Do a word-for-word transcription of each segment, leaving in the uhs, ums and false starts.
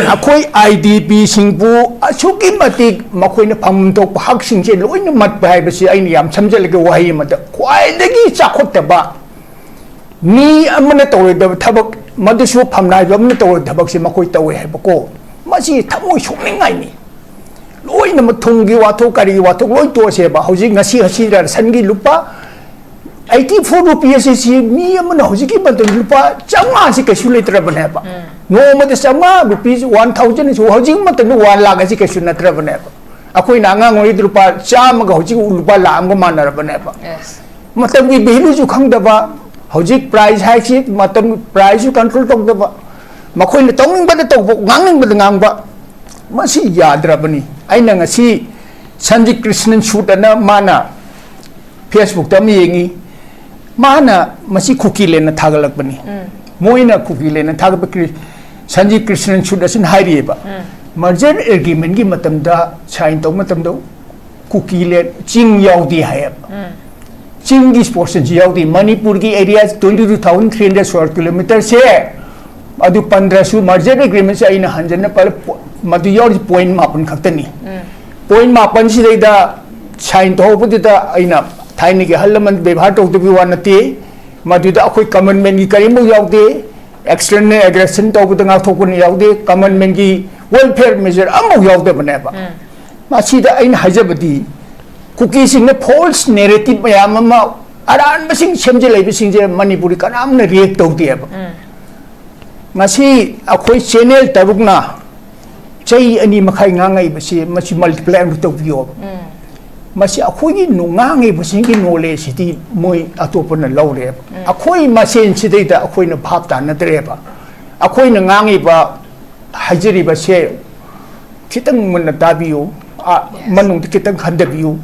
ꯑꯩꯈꯣꯏ I D ꯄꯤꯁꯤꯡꯕꯨ ꯑꯁꯨꯛꯀꯤ ꯃꯇꯤꯛ ꯃꯈꯣꯏꯅ ꯐꯪꯐꯝ ꯊꯣꯛꯄ ꯍꯛꯁꯤꯡꯁꯦ ꯂꯣꯏꯅ ꯃꯠꯄ ꯍꯥꯏꯕꯁꯤ ꯑꯩꯅ ꯌꯥꯝ ꯁꯝꯖꯜꯂꯒ ꯋꯥꯍꯩ ꯑꯃꯗ, ꯈ꯭ꯋꯥꯏꯗꯒꯤ ꯆꯥꯎꯈꯠꯇꯕ ꯃꯤ ꯑꯃꯅ ꯇꯧꯔꯣꯏꯗꯕ ꯊꯕꯛ, ꯃꯗꯨꯁꯨ ꯐꯝꯅꯥꯏꯕ ꯑꯃꯅ ꯇꯧꯔꯣꯏꯗꯕ ꯊꯕꯛꯁꯦ ꯃꯈꯣꯏ ꯇꯧꯋꯦ ꯍꯥꯏꯕꯀꯣ꯫ ꯃꯁꯤ ꯊꯃꯣꯏ ꯁꯣꯛꯅꯤꯡꯉꯥꯏꯅꯤ꯫ ꯂꯣꯏꯅꯃꯛ ꯊꯨꯝꯒꯤ ꯋꯥꯊꯣꯛ, ꯀꯔꯤꯒꯤ ꯋꯥꯊꯣꯛ ꯂꯣꯏ ꯇꯣꯛꯑꯁꯦꯕ꯫ ꯍꯧꯖꯤꯛ ꯉꯁꯤ, ꯉꯁꯤ ꯔꯦꯁꯟꯒꯤ ꯂꯨꯄꯥ eighty four rupees ꯑꯁꯤ ꯃꯤ ꯑꯃꯅ ꯍꯧꯖꯤꯛꯀꯤ ꯃꯇꯝꯗ ꯂꯨꯄꯥ ꯆꯥꯝꯃꯉꯥꯁꯤ ꯀꯩꯁꯨ ꯂꯩꯇ꯭ꯔꯕꯅꯦꯕ꯫ ꯅꯣꯡꯃꯗ ꯆꯥꯝꯃꯉꯥ, rupees one thousand ꯑꯁꯤ ꯍꯧꯖꯤꯛ ꯃꯇꯝꯗ one lakh ꯑꯁꯤ ꯀꯩꯁꯨ ꯅꯠꯇ꯭ꯔꯕꯅꯦꯕ꯫ ꯑꯩꯈꯣꯏꯅ ꯑꯉꯥꯡ ꯑꯣꯏꯔꯤꯉꯩꯗ ꯂꯨꯄꯥ ꯆꯥꯝꯃꯒ ꯍꯧꯖꯤꯛ ꯂꯨꯄꯥ ꯂꯥꯈ ꯑꯃꯒ ꯃꯥꯟꯅꯔꯕꯅꯦꯕ꯫ Yes. ꯃꯇꯝꯒꯤ valueꯁꯨ ꯈꯪꯗꯕ, ꯍꯧꯖꯤꯛ price hikeꯁꯤ ꯃꯇꯝ priceꯁꯨ control ꯇꯧꯗꯕ, ꯃꯈꯣꯏꯅ ꯇꯧꯅꯤꯡꯕꯗ ꯇꯧꯕ, ꯉꯥꯡꯅꯤꯡꯕꯗ ꯉꯥꯡꯕ, ꯃꯁꯤ ꯌꯥꯗ꯭ꯔꯕꯅꯤ꯫ ꯑꯩꯅ ꯉꯁꯤ ꯁꯟꯖꯤꯠ ꯀ꯭ꯔꯤꯁꯅꯟ ꯁꯨꯠ ꯑꯅ ꯃꯥꯅ Facebookꯇ ꯑꯃ ꯌꯦꯡꯉꯤ, ꯃꯥꯅ ꯃꯁꯤ ꯀꯨꯀꯤꯂꯦꯟꯅ ꯊꯥꯒꯠꯂꯛꯄꯅꯤ꯫ ꯃꯣꯏꯅ ꯀꯨꯀꯤꯂꯦꯟꯅ ꯊꯥꯒꯠꯄ ꯀ꯭ꯔꯤ-, ꯁꯟꯖꯤꯠ ꯀ꯭ꯔꯤꯁꯅꯟ ꯁꯨꯠ ꯑꯁꯤꯅ ꯍꯥꯏꯔꯤꯑꯕ, merger agreementꯀꯤ ꯃꯇꯝꯗ sign ꯇꯧꯕ ꯃꯇꯝꯗ ꯀꯨꯀꯤꯂꯦꯟ ꯆꯤꯡ ꯌꯥꯎꯗꯦ ꯍꯥꯏꯌꯦꯕ꯫ ꯆꯤꯡꯒꯤ portionꯁꯤ ꯌꯥꯎꯗꯦ꯫ ꯃꯅꯤꯄꯨꯔꯒꯤ area twenty two thousand three hundred square kilometreꯁꯦ, ꯑꯗꯨ ꯄꯟꯗ꯭ꯔꯁꯨ merger agreementꯁꯦ ꯑꯩꯅ ꯍꯟꯖꯟꯅ ꯄꯜꯂꯦ, ꯄꯣ-, ꯃꯗꯨ ꯌꯥꯎꯔꯤꯁꯤ point ꯃꯥꯄꯟ ꯈꯛꯇꯅꯤ꯫ Point ꯃꯥꯄꯟꯁꯤꯗꯩꯗ sign ꯇꯧꯍꯧꯕꯗꯨꯗ ꯑꯩꯅ ꯊꯥꯏꯅꯒꯤ ꯑꯍꯜ ꯂꯃꯟ ꯕꯦꯕꯥꯔ ꯇꯧꯗꯕꯒꯤ ꯋꯥ ꯅꯠꯇꯦ, ꯃꯗꯨꯗ ꯑꯩꯈꯣꯏ commandmentꯀꯤ ꯀꯔꯤꯝꯐꯥꯎ ꯌꯥꯎꯗꯦ, external aggression ꯇꯧꯕꯗ ꯉꯥꯛꯊꯣꯛꯄꯅ ꯌꯥꯎꯗꯦ, commandmentꯀꯤ welfare measure ꯑꯃꯐꯥꯎ ꯌꯥꯎꯗꯕꯅꯦꯕ꯫ ꯃꯁꯤꯗ ꯑꯩꯅ ꯍꯥꯏꯖꯕꯗꯤ, ꯀꯨꯀꯤꯁꯤꯡꯅ false narrative ꯃꯌꯥꯝ ꯑꯃ ꯑꯔꯥꯟꯕꯁꯤꯡ ꯁꯦꯝꯖꯤꯜꯂꯛꯏꯕꯁꯤꯡꯁꯦ ꯃꯅꯤꯄꯨꯔꯗ ꯀꯅꯥꯝꯅ react ꯇꯧꯗꯦꯕ꯫ ꯉꯁꯤ ꯑꯩꯈꯣꯏ channel ꯇꯔꯨꯛꯅ ꯆꯍꯤ ꯑꯅꯤ ꯃꯈꯥꯏ ꯉꯥꯡꯉꯛꯏꯕꯁꯤ ꯃꯁꯤ multiply ꯑꯃꯨꯛ ꯇꯧꯕꯤꯌꯣꯕ꯫ ꯃꯁꯤ ꯑꯩꯈꯣꯏꯒꯤ ꯅꯣ-, ꯉꯥꯡꯉꯤꯕꯁꯤꯡꯒꯤ knowledgeꯁꯤꯗꯤ ꯃꯣꯏ ꯑꯇꯣꯞꯄꯅ ꯂꯧꯔꯦꯕ꯫ ꯑꯩꯈꯣꯏ ꯃꯁꯦꯟꯁꯤꯗꯩꯗ ꯑꯩꯈꯣꯏꯅ ꯚꯥꯞ ꯇꯥꯅꯗ꯭ꯔꯦꯕ꯫ ꯑꯩꯈꯣꯏꯅ ꯉꯥꯡꯉꯤꯕ, ꯍꯥꯏꯖꯔꯤꯕꯁꯦ ꯈꯤꯇꯪ ꯃꯨꯟꯅ ꯇꯥꯕꯤꯌꯨ, ꯑ, ꯃꯅꯨꯡꯗ ꯈꯤꯇꯪ ꯈꯟꯊꯕꯤꯌꯨ꯫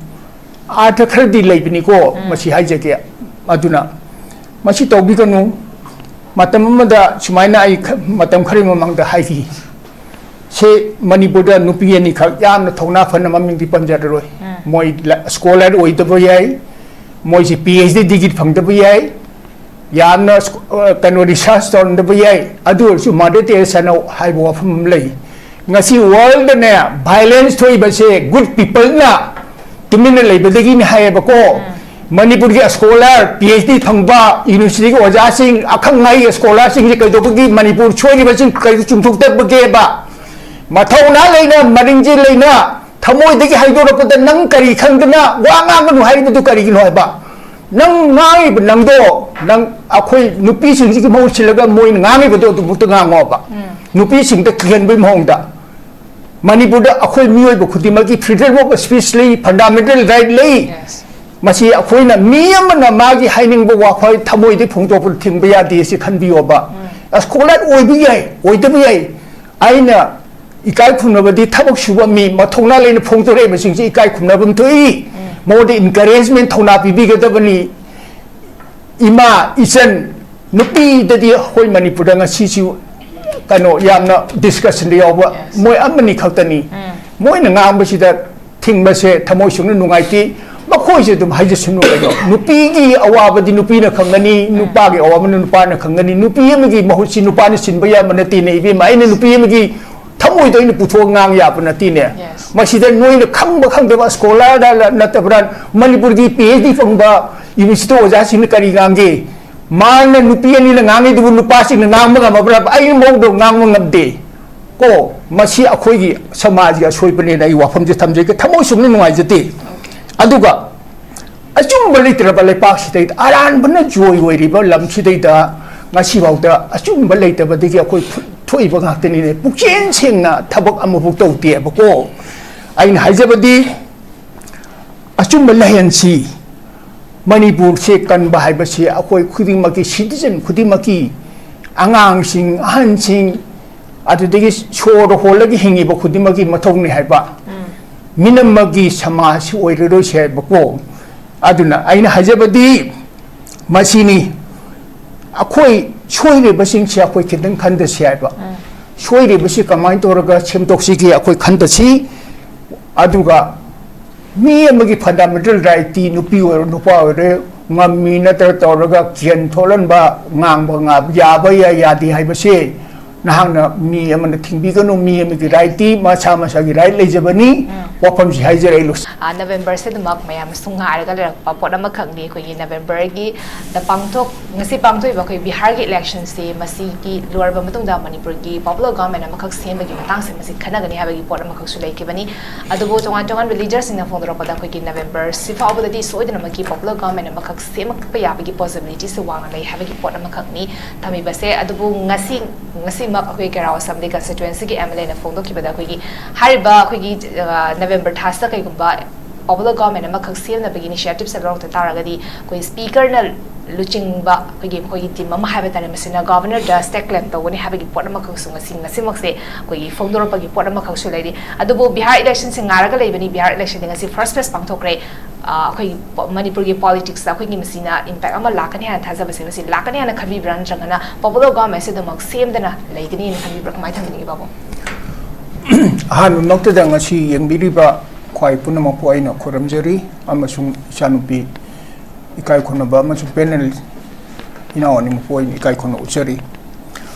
ꯑꯥꯔꯊ ꯈꯔꯗꯤ ꯂꯩꯕꯅꯤꯀꯣ, ꯃꯁꯤ ꯍꯥꯏꯖꯒꯦ꯫ ꯑꯗꯨꯅ ꯃꯁꯤ ꯇꯧꯕꯤꯒꯅꯨ꯫ ꯃꯇꯝ ꯑꯃꯗ ꯁꯨꯃꯥꯏꯅ ꯑꯩ ꯈ-, ꯃꯇꯝ ꯈꯔꯒꯤ ꯃꯃꯥꯡꯗ ꯍꯥꯏꯈꯤ꯫ ꯁꯤ ꯃꯅꯤꯄꯨꯔꯗ ꯅꯨꯄꯤ ꯑꯅꯤꯈꯛ ꯌꯥꯝꯅ ꯊꯧꯅꯥ ꯐꯅ, ꯃꯃꯤꯡꯗꯤ ꯄꯟꯖꯔꯔꯣꯏ꯫ ꯃꯣꯏ ꯂ-, scholar ꯑꯣꯏꯗꯕ ꯌꯥꯏ, ꯃꯣꯏꯁꯤ PhD degree ꯐꯪꯗꯕ ꯌꯥꯏ, ꯌꯥꯝꯅ ꯁ꯭ꯀꯨ-, ꯑ, ꯀꯩꯅꯣ, ꯔꯤꯁꯔꯁ ꯇꯧꯔꯝꯗꯕ ꯌꯥꯏ, ꯑꯗꯨ ꯑꯣꯏꯔꯁꯨ ꯃꯥꯗꯔ ꯇꯦꯔꯦꯁꯥꯅ ꯍꯥꯏꯕ ꯋꯥꯐꯝ ꯑꯃ ꯂꯩ꯫ ꯉꯁꯤ ꯋꯥꯔꯜꯗꯅꯦ ꯚꯥꯏꯂꯦꯟꯁ ꯊꯣꯛꯏꯕꯁꯦ ꯒꯨꯗ ꯄꯤꯄꯜꯅ ꯇꯨꯃꯤꯟꯅ ꯂꯩꯕꯗꯒꯤꯅꯤ ꯍꯥꯏꯌꯦꯕꯀꯣ꯫ ꯃꯅꯤꯄꯨꯔꯒꯤ ꯁ꯭ꯀꯣꯂꯔ, ꯄꯤ ꯑꯩꯆ ꯗꯤ ꯐꯪꯕ, ꯌꯨꯅꯤꯚꯔꯁꯤꯇꯤꯒꯤ ꯑꯣꯖꯥꯁꯤꯡ, ꯑꯈꯪ ꯑꯍꯩ ꯁ꯭ꯀꯣꯂꯔꯁꯤꯡꯁꯦ ꯀꯩꯗꯧꯕꯒꯤ ꯃꯅꯤꯄꯨꯔ ꯁꯣꯏꯔꯤꯕꯁꯤꯡ ꯀꯩꯗ ꯆꯨꯝꯊꯣꯛꯇꯕꯒꯦꯕ? ꯃꯊꯧꯅꯥ ꯂꯩꯅ, ꯃꯔꯤꯡꯖꯦꯜ ꯂꯩꯅ, ꯊꯃꯣꯏꯗꯒꯤ ꯍꯥꯏꯗꯣꯔꯛꯄꯗ ꯅꯪ ꯀꯔꯤ ꯈꯪꯗꯅ ꯋꯥ ꯉꯥꯡꯒꯅꯨ ꯍꯥꯏꯔꯤꯕꯗꯨ ꯀꯔꯤꯒꯤꯅꯣ ꯍꯥꯏꯕ? ꯅꯪ ꯉꯥꯡꯉꯤꯕ ꯅꯪꯗꯣ, ꯅꯪ ꯑꯩꯈꯣꯏ ꯅꯨꯄꯤꯁꯤꯡꯁꯤꯒꯤ ꯃꯍꯨꯠ ꯁꯤꯜꯂꯒ ꯃꯣꯏꯅ ꯉꯥꯡꯉꯤꯕꯗꯣ ꯑꯗꯨꯃꯛꯇ ꯉꯥꯡꯉꯣꯕ꯫ ꯅꯨꯄꯤꯁꯤꯡꯗ ꯀꯤꯍꯟꯕꯒꯤ ꯃꯑꯣꯡꯗ꯫ ꯃꯅꯤꯄꯨꯔꯗ ꯑꯩꯈꯣꯏ ꯃꯤꯑꯣꯏꯕ ꯈꯨꯗꯤꯡꯃꯛꯀꯤ freedom of speech ꯂꯩ, fundamental right ꯂꯩ꯫ Yes. ꯃꯁꯤ ꯑꯩꯈꯣꯏꯅ ꯃꯤ ꯑꯃꯅ ꯃꯥꯒꯤ ꯍꯥꯏꯅꯤꯡꯕ ꯋꯥꯐꯝ ꯊꯃꯣꯏꯗꯒꯤ ꯐꯣꯡꯗꯣꯛꯄ ꯊꯤꯡꯕ ꯌꯥꯗꯦ ꯁꯤ ꯈꯟꯕꯤꯌꯣꯕ꯫ ꯁ꯭ꯀꯣꯂꯔ ꯑꯣꯏꯕ ꯌꯥꯏ, ꯑꯣꯏꯗꯕ ꯌꯥꯏ꯫ ꯑꯩꯅ ꯏꯀꯥꯏ ꯈꯨꯝꯅꯕꯗꯤ ꯊꯕꯛ ꯁꯨꯕ ꯃꯤ ꯃꯊꯧꯅꯥ ꯂꯩꯅ ꯐꯣꯡꯗꯣꯔꯛꯏꯕꯁꯤꯡꯁꯤ ꯏꯀꯥꯏ ꯈꯨꯝꯅꯕ ꯑꯃ ꯊꯣꯛꯏ꯫ ꯃꯉꯣꯟꯗ encouragement, ꯊꯧꯅꯥ ꯄꯤꯕꯤꯒꯗꯕꯅꯤ꯫ ꯏꯃꯥ, ꯏꯆꯟ, ꯅꯨꯄꯤꯗꯗꯤ ꯑꯩꯈꯣꯏ ꯃꯅꯤꯄꯨꯔꯗ ꯉꯁꯤꯁꯨ ꯀꯩꯅꯣ ꯌꯥꯝꯅ discussion ꯗ ꯌꯥꯎꯕ Yes. ꯃꯣꯏ ꯑꯃꯅꯤ ꯈꯛꯇꯅꯤ꯫ ꯃꯣꯏꯅ ꯉꯥꯡꯕꯁꯤꯗ ꯊꯤꯡꯕꯁꯦ ꯊꯃꯣꯏ ꯁꯦꯡꯅ ꯅꯨꯡꯉꯥꯏꯇꯦ꯫ ꯃꯈꯣꯏꯁꯦ ꯑꯗꯨꯝ ꯍꯥꯏꯖꯁꯅꯨ ꯀꯩꯅꯣ꯫ ꯅꯨꯄꯤꯒꯤ ꯑꯋꯥꯕꯗꯤ ꯅꯨꯄꯤꯅ ꯈꯪꯒꯅꯤ, ꯅꯨꯄꯥꯒꯤ ꯑꯋꯥꯕꯅ ꯅꯨꯄꯥꯅ ꯈꯪꯒꯅꯤ꯫ ꯅꯨꯄꯤ ꯑꯃꯒꯤ ꯃꯍꯨꯠꯁꯤ ꯅꯨꯄꯥꯅ ꯁꯤꯟꯕ ꯌꯥꯕ ꯅꯠꯇꯦꯅꯦ ꯏꯕꯦꯝꯃ꯫ ꯑꯩꯅ ꯅꯨꯄꯤ ꯑꯃꯒꯤ ꯊꯃꯣꯏꯗꯣ ꯑꯩꯅ ꯄꯨꯊꯣꯛꯑ ꯉꯥꯡ ꯌꯥꯕ ꯅꯠꯇꯦꯅꯦ꯫ Yes. ꯃꯁꯤꯗ ꯅꯣꯏꯅ ꯈꯪꯕ ꯈꯪꯗꯕ ꯁ꯭ꯀꯣꯂꯔꯗ ꯅꯠꯇꯕ꯭ꯔꯥ, ꯃꯅꯤꯄꯨꯔꯒꯤ ꯄꯤ ꯑꯩꯆ ꯗꯤ ꯐꯪꯕ ꯌꯨꯅꯤꯚꯔꯁꯤꯇꯤ ꯑꯣꯖꯥꯁꯤꯡꯅ ꯀꯔꯤ ꯉꯥꯡꯒꯦ? ꯃꯥꯅ ꯅꯨꯄꯤ ꯑꯅꯤꯅ ꯉꯥꯡꯉꯤꯗꯨꯕꯨ ꯅꯨꯄꯥꯁꯤꯡꯅ ꯉꯥꯡꯕ ꯉꯝꯃꯕ꯭ꯔꯥ? ꯑꯩ ꯃꯑꯣꯡꯗ ꯉꯥꯡꯕ ꯉꯝꯗꯦ꯫ ꯀꯣ, ꯃꯁꯤ ꯑꯩꯈꯣꯏꯒꯤ ꯁꯃꯥꯖꯒꯤ ꯑꯁꯣꯏꯕꯅꯦꯅ ꯑꯩ ꯋꯥꯐꯝꯁꯦ ꯊꯝꯖꯒꯦ꯫ ꯊꯃꯣꯏ ꯁꯨꯝꯅ ꯅꯨꯡꯉꯥꯏꯖꯗꯦ꯫ ꯑꯗꯨꯒ ꯑꯆꯨꯝꯕ ꯂꯩꯇ꯭ꯔꯕ ꯂꯩꯄꯥꯛꯁꯤꯗꯩꯗ, ꯑꯔꯥꯟꯕꯅ ꯖꯣꯏ ꯑꯣꯏꯔꯤꯕ ꯂꯝꯁꯤꯗꯩꯗ ꯉꯁꯤꯐꯥꯎꯗ ꯑꯆꯨꯝꯕ ꯂꯩꯇꯕꯗꯒꯤ ꯑꯩꯈꯣꯏ ꯐꯨ-, ꯊꯣꯛꯏꯕ ꯉꯥꯛꯇꯅꯤꯅꯦ꯫ ꯄꯨꯛꯆꯦꯟ ꯁꯦꯡꯅ ꯊꯕꯛ ꯑꯃꯐꯥꯎ ꯇꯧꯗꯦꯕꯀꯣ꯫ ꯑꯩꯅ ꯍꯥꯏꯖꯕꯗꯤ, ꯑꯆꯨꯝꯕ ꯂꯥꯏꯍꯟꯁꯤ, ꯃꯅꯤꯄꯨꯔꯁꯦ ꯀꯟꯕ ꯍꯥꯏꯕꯁꯤ ꯑꯩꯈꯣꯏ ꯈꯨꯗꯤꯡꯃꯛꯀꯤ, citizen ꯈꯨꯗꯤꯡꯃꯛꯀꯤ, ꯑꯉꯥꯡꯁꯤꯡ, ꯑꯍꯟꯁꯤꯡ, ꯑꯗꯨꯗꯒꯤ ꯁꯣꯔ ꯍꯣꯜꯂꯒ ꯍꯤꯡꯉꯤꯕ ꯈꯨꯗꯤꯡꯃꯛꯀꯤ ꯃꯊꯧꯅꯤ ꯍꯥꯏꯕ꯫ ꯃꯤꯅꯝꯃꯒꯤ ꯁꯃꯥꯖꯁꯤ ꯑꯣꯏꯔꯔꯣꯏꯁꯦ ꯍꯥꯏꯕꯀꯣ꯫ ꯑꯗꯨꯅ ꯑꯩꯅ ꯍꯥꯏꯖꯕꯗꯤ ꯃꯁꯤꯅꯤ, ꯑꯩꯈꯣꯏ ꯁꯣꯏꯔꯤꯕꯁꯤꯡꯁꯦ ꯑꯩꯈꯣꯏ ꯈꯤꯇꯪ ꯈꯟꯊꯁꯤ ꯍꯥꯏꯕ꯫ ꯁꯣꯏꯔꯤꯕꯁꯤ ꯀꯃꯥꯏꯅ ꯇꯧꯔꯒ ꯁꯦꯝꯗꯣꯛꯁꯤꯒꯦ ꯑꯩꯈꯣꯏ ꯈꯟꯊꯁꯤ꯫ ꯑꯗꯨꯒ ꯃꯤ ꯑꯃꯒꯤ fundamental right ꯇꯤ ꯅꯨꯄꯤ ꯑꯣꯏꯔꯣ, ꯅꯨꯄꯥ ꯑꯣꯏꯔꯣ, ꯉꯝꯃꯤ ꯅꯠꯇ꯭ꯔꯒ ꯇꯧꯔꯒ ꯀꯤꯍꯟ ꯊꯣꯛꯍꯟꯕ, ꯉꯥꯡꯕ ꯉꯥ-, ꯌꯥꯕ ꯌꯥꯏ ꯌꯥꯗꯦ ꯍꯥꯏꯕꯁꯦ ꯅꯍꯥꯛꯅ, ꯃꯤ ꯑꯃꯅ ꯊꯤꯡꯕꯤꯒꯅꯨ, ꯃꯤ ꯑꯃꯒꯤ right ꯇꯤ ꯃꯁꯥ ꯃꯁꯥꯒꯤ right ꯂꯩꯖꯕꯅꯤ꯫ ꯎꯝ꯫ ꯋꯥꯐꯝꯁꯤ ꯍꯥꯏꯖꯔꯛꯏ꯫ ꯑꯥ, ꯅꯕꯦꯝꯕꯔꯁꯦ ꯑꯗꯨꯃꯛ ꯃꯌꯥꯝꯅꯁꯨ ꯉꯥꯏꯔꯒ ꯂꯩꯔꯛꯄ ꯄꯣꯠ ꯑꯃꯈꯛꯅꯤ꯫ ꯑꯩꯈꯣꯏꯒꯤ ꯅꯕꯦꯝꯕꯔꯒꯤ ꯗ ꯄꯥꯡꯊꯣꯛ-, ꯉꯁꯤ ꯄꯥꯡꯊꯣꯛꯏꯕ ꯑꯩꯈꯣꯏ ꯕꯤꯍꯥꯔꯒꯤ election ꯁꯦ ꯃꯁꯤꯒꯤ ꯂꯣꯏꯔꯕ ꯃꯇꯨꯡꯗ ꯃꯅꯤꯄꯨꯔꯒꯤ popular government ꯑꯃꯈꯛ ꯁꯦꯝꯕꯒꯤ ꯃꯇꯥꯡꯁꯦ ꯃꯁꯤ ꯈꯟꯅꯒꯅꯤ ꯍꯥꯏꯕꯒꯤ ꯄꯣꯠ ꯑꯃꯈꯛꯁꯨ ꯂꯩꯈꯤꯕꯅꯤ꯫ ꯑꯗꯨꯕꯨ ꯇꯣꯉꯥꯟ ꯇꯣꯉꯥꯟꯕ leader ꯁꯤꯡꯅ ꯐꯣꯡꯗꯣꯔꯛꯄꯗ ꯑꯩꯈꯣꯏꯒꯤ ꯅꯕꯦꯝꯕꯔ ꯁꯤ ꯐꯥꯎꯕꯗꯗꯤ ꯁꯣꯏꯗꯅꯃꯛꯀꯤ popular government ꯑꯃꯈꯛ ꯁꯦꯝꯃꯛꯄ ꯌꯥꯕꯒꯤ possibility ꯁꯦ ꯋꯥꯡꯅ ꯂꯩ ꯍꯥꯏꯕꯒꯤ ꯄꯣꯠ ꯑꯃꯈꯛꯅꯤ ꯊꯝꯃꯤꯕꯁꯦ꯫ ꯑꯗꯨꯕꯨ ꯉꯁꯤ, ꯉꯁꯤꯃꯛ ꯑꯩꯈꯣꯏ ꯀꯦꯔꯥꯎ assembly constituency ꯒꯤ M L A ꯅ ꯐꯣꯡꯗꯣꯛꯈꯤꯕꯗ ꯑꯩꯈꯣꯏꯒꯤ ꯍꯥꯏꯔꯤꯕ ꯑꯩꯈꯣꯏꯒꯤ, ꯑ, ꯅꯕꯦꯝꯕꯔ ꯊꯥꯁꯤꯗ ꯀꯩꯒꯨꯝꯕ popular government ꯑꯃꯈꯛ ꯁꯦꯝꯅꯕꯒꯤ initiative ꯁꯦ ꯂꯧꯔꯛꯇ ꯇꯥꯔꯒꯗꯤ ꯑꯩꯈꯣꯏ speaker ꯅ ꯂꯨꯆꯤꯡꯕ ꯑꯩꯈꯣꯏꯒꯤ, ꯑꯩꯈꯣꯏꯒꯤ team ꯑꯃ ꯍꯥꯏꯕ ꯇꯥꯔꯦ, ꯃꯁꯤꯅ governor ꯗ stake claim ꯇꯧꯒꯅꯤ ꯍꯥꯏꯕꯒꯤ ꯄꯣꯠ ꯑꯃꯈꯛꯁꯨ ꯉꯁꯤ, ꯉꯁꯤꯃꯛꯁꯦ ꯑꯩꯈꯣꯏꯒꯤ ꯐꯣꯡꯗꯣꯔꯛꯄꯒꯤ ꯄꯣꯠ ꯑꯃꯈꯛꯁꯨ ꯂꯩꯔꯤ꯫ ꯑꯗꯨꯕꯨ ꯕꯤꯍꯥꯔ election ꯁꯦ ꯉꯥꯏꯔꯒ ꯂꯩꯕꯅꯤ꯫ ꯕꯤꯍꯥꯔ election ꯗꯤ ꯉꯁꯤ first phase ꯄꯥꯡꯊꯣꯛꯈ꯭ꯔꯦ꯫ ꯑ, ꯑꯩꯈꯣꯏꯒꯤ ꯄꯣ-, ꯃꯅꯤꯄꯨꯔꯒꯤ politics ꯇ ꯑꯩꯈꯣꯏꯒꯤ ꯃꯁꯤꯅ impact ꯑꯃ ꯂꯥꯛꯀꯅꯤ ꯍꯥꯏꯅ ꯊꯥꯖꯕꯁꯦ, ꯃꯁꯤ ꯂꯥꯛꯀꯅꯤ ꯍꯥꯏꯅ ꯈꯟꯕꯤꯕ꯭ꯔꯥ, ꯅꯠꯇ꯭ꯔꯒꯅ popular government ꯁꯦ ꯑꯗꯨꯃꯛ ꯁꯦꯝꯗꯅ ꯂꯩꯒꯅꯤ ꯍꯥꯏꯅ ꯈꯟꯕꯤꯕ꯭ꯔꯥ? ꯀꯃꯥꯏꯅ ꯊꯝꯕꯤꯅꯤꯡꯉꯤ, ꯄꯥꯕꯨꯡ? ꯑꯍꯥꯟꯕꯃꯛꯇꯗ ꯉꯁꯤ ꯌꯦꯡꯕꯤꯔꯤꯕ ꯈ꯭ꯋꯥꯏ ꯄꯨꯝꯅꯃꯛꯄꯨ ꯑꯩꯅ ꯈꯨꯔꯨꯝꯖꯔꯤ, ꯑꯃꯁꯨꯡ ꯏꯆꯥꯅꯨꯄꯤ ꯏꯀꯥꯏ ꯈꯨꯝꯅꯕ ꯑꯃꯁꯨꯡ panel ꯏꯅꯥꯎ ꯑꯅꯤꯃꯛꯄꯨ ꯑꯩꯅ ꯏꯀꯥꯏ ꯈꯨꯝꯅꯕ ꯎꯠꯆꯔꯤ꯫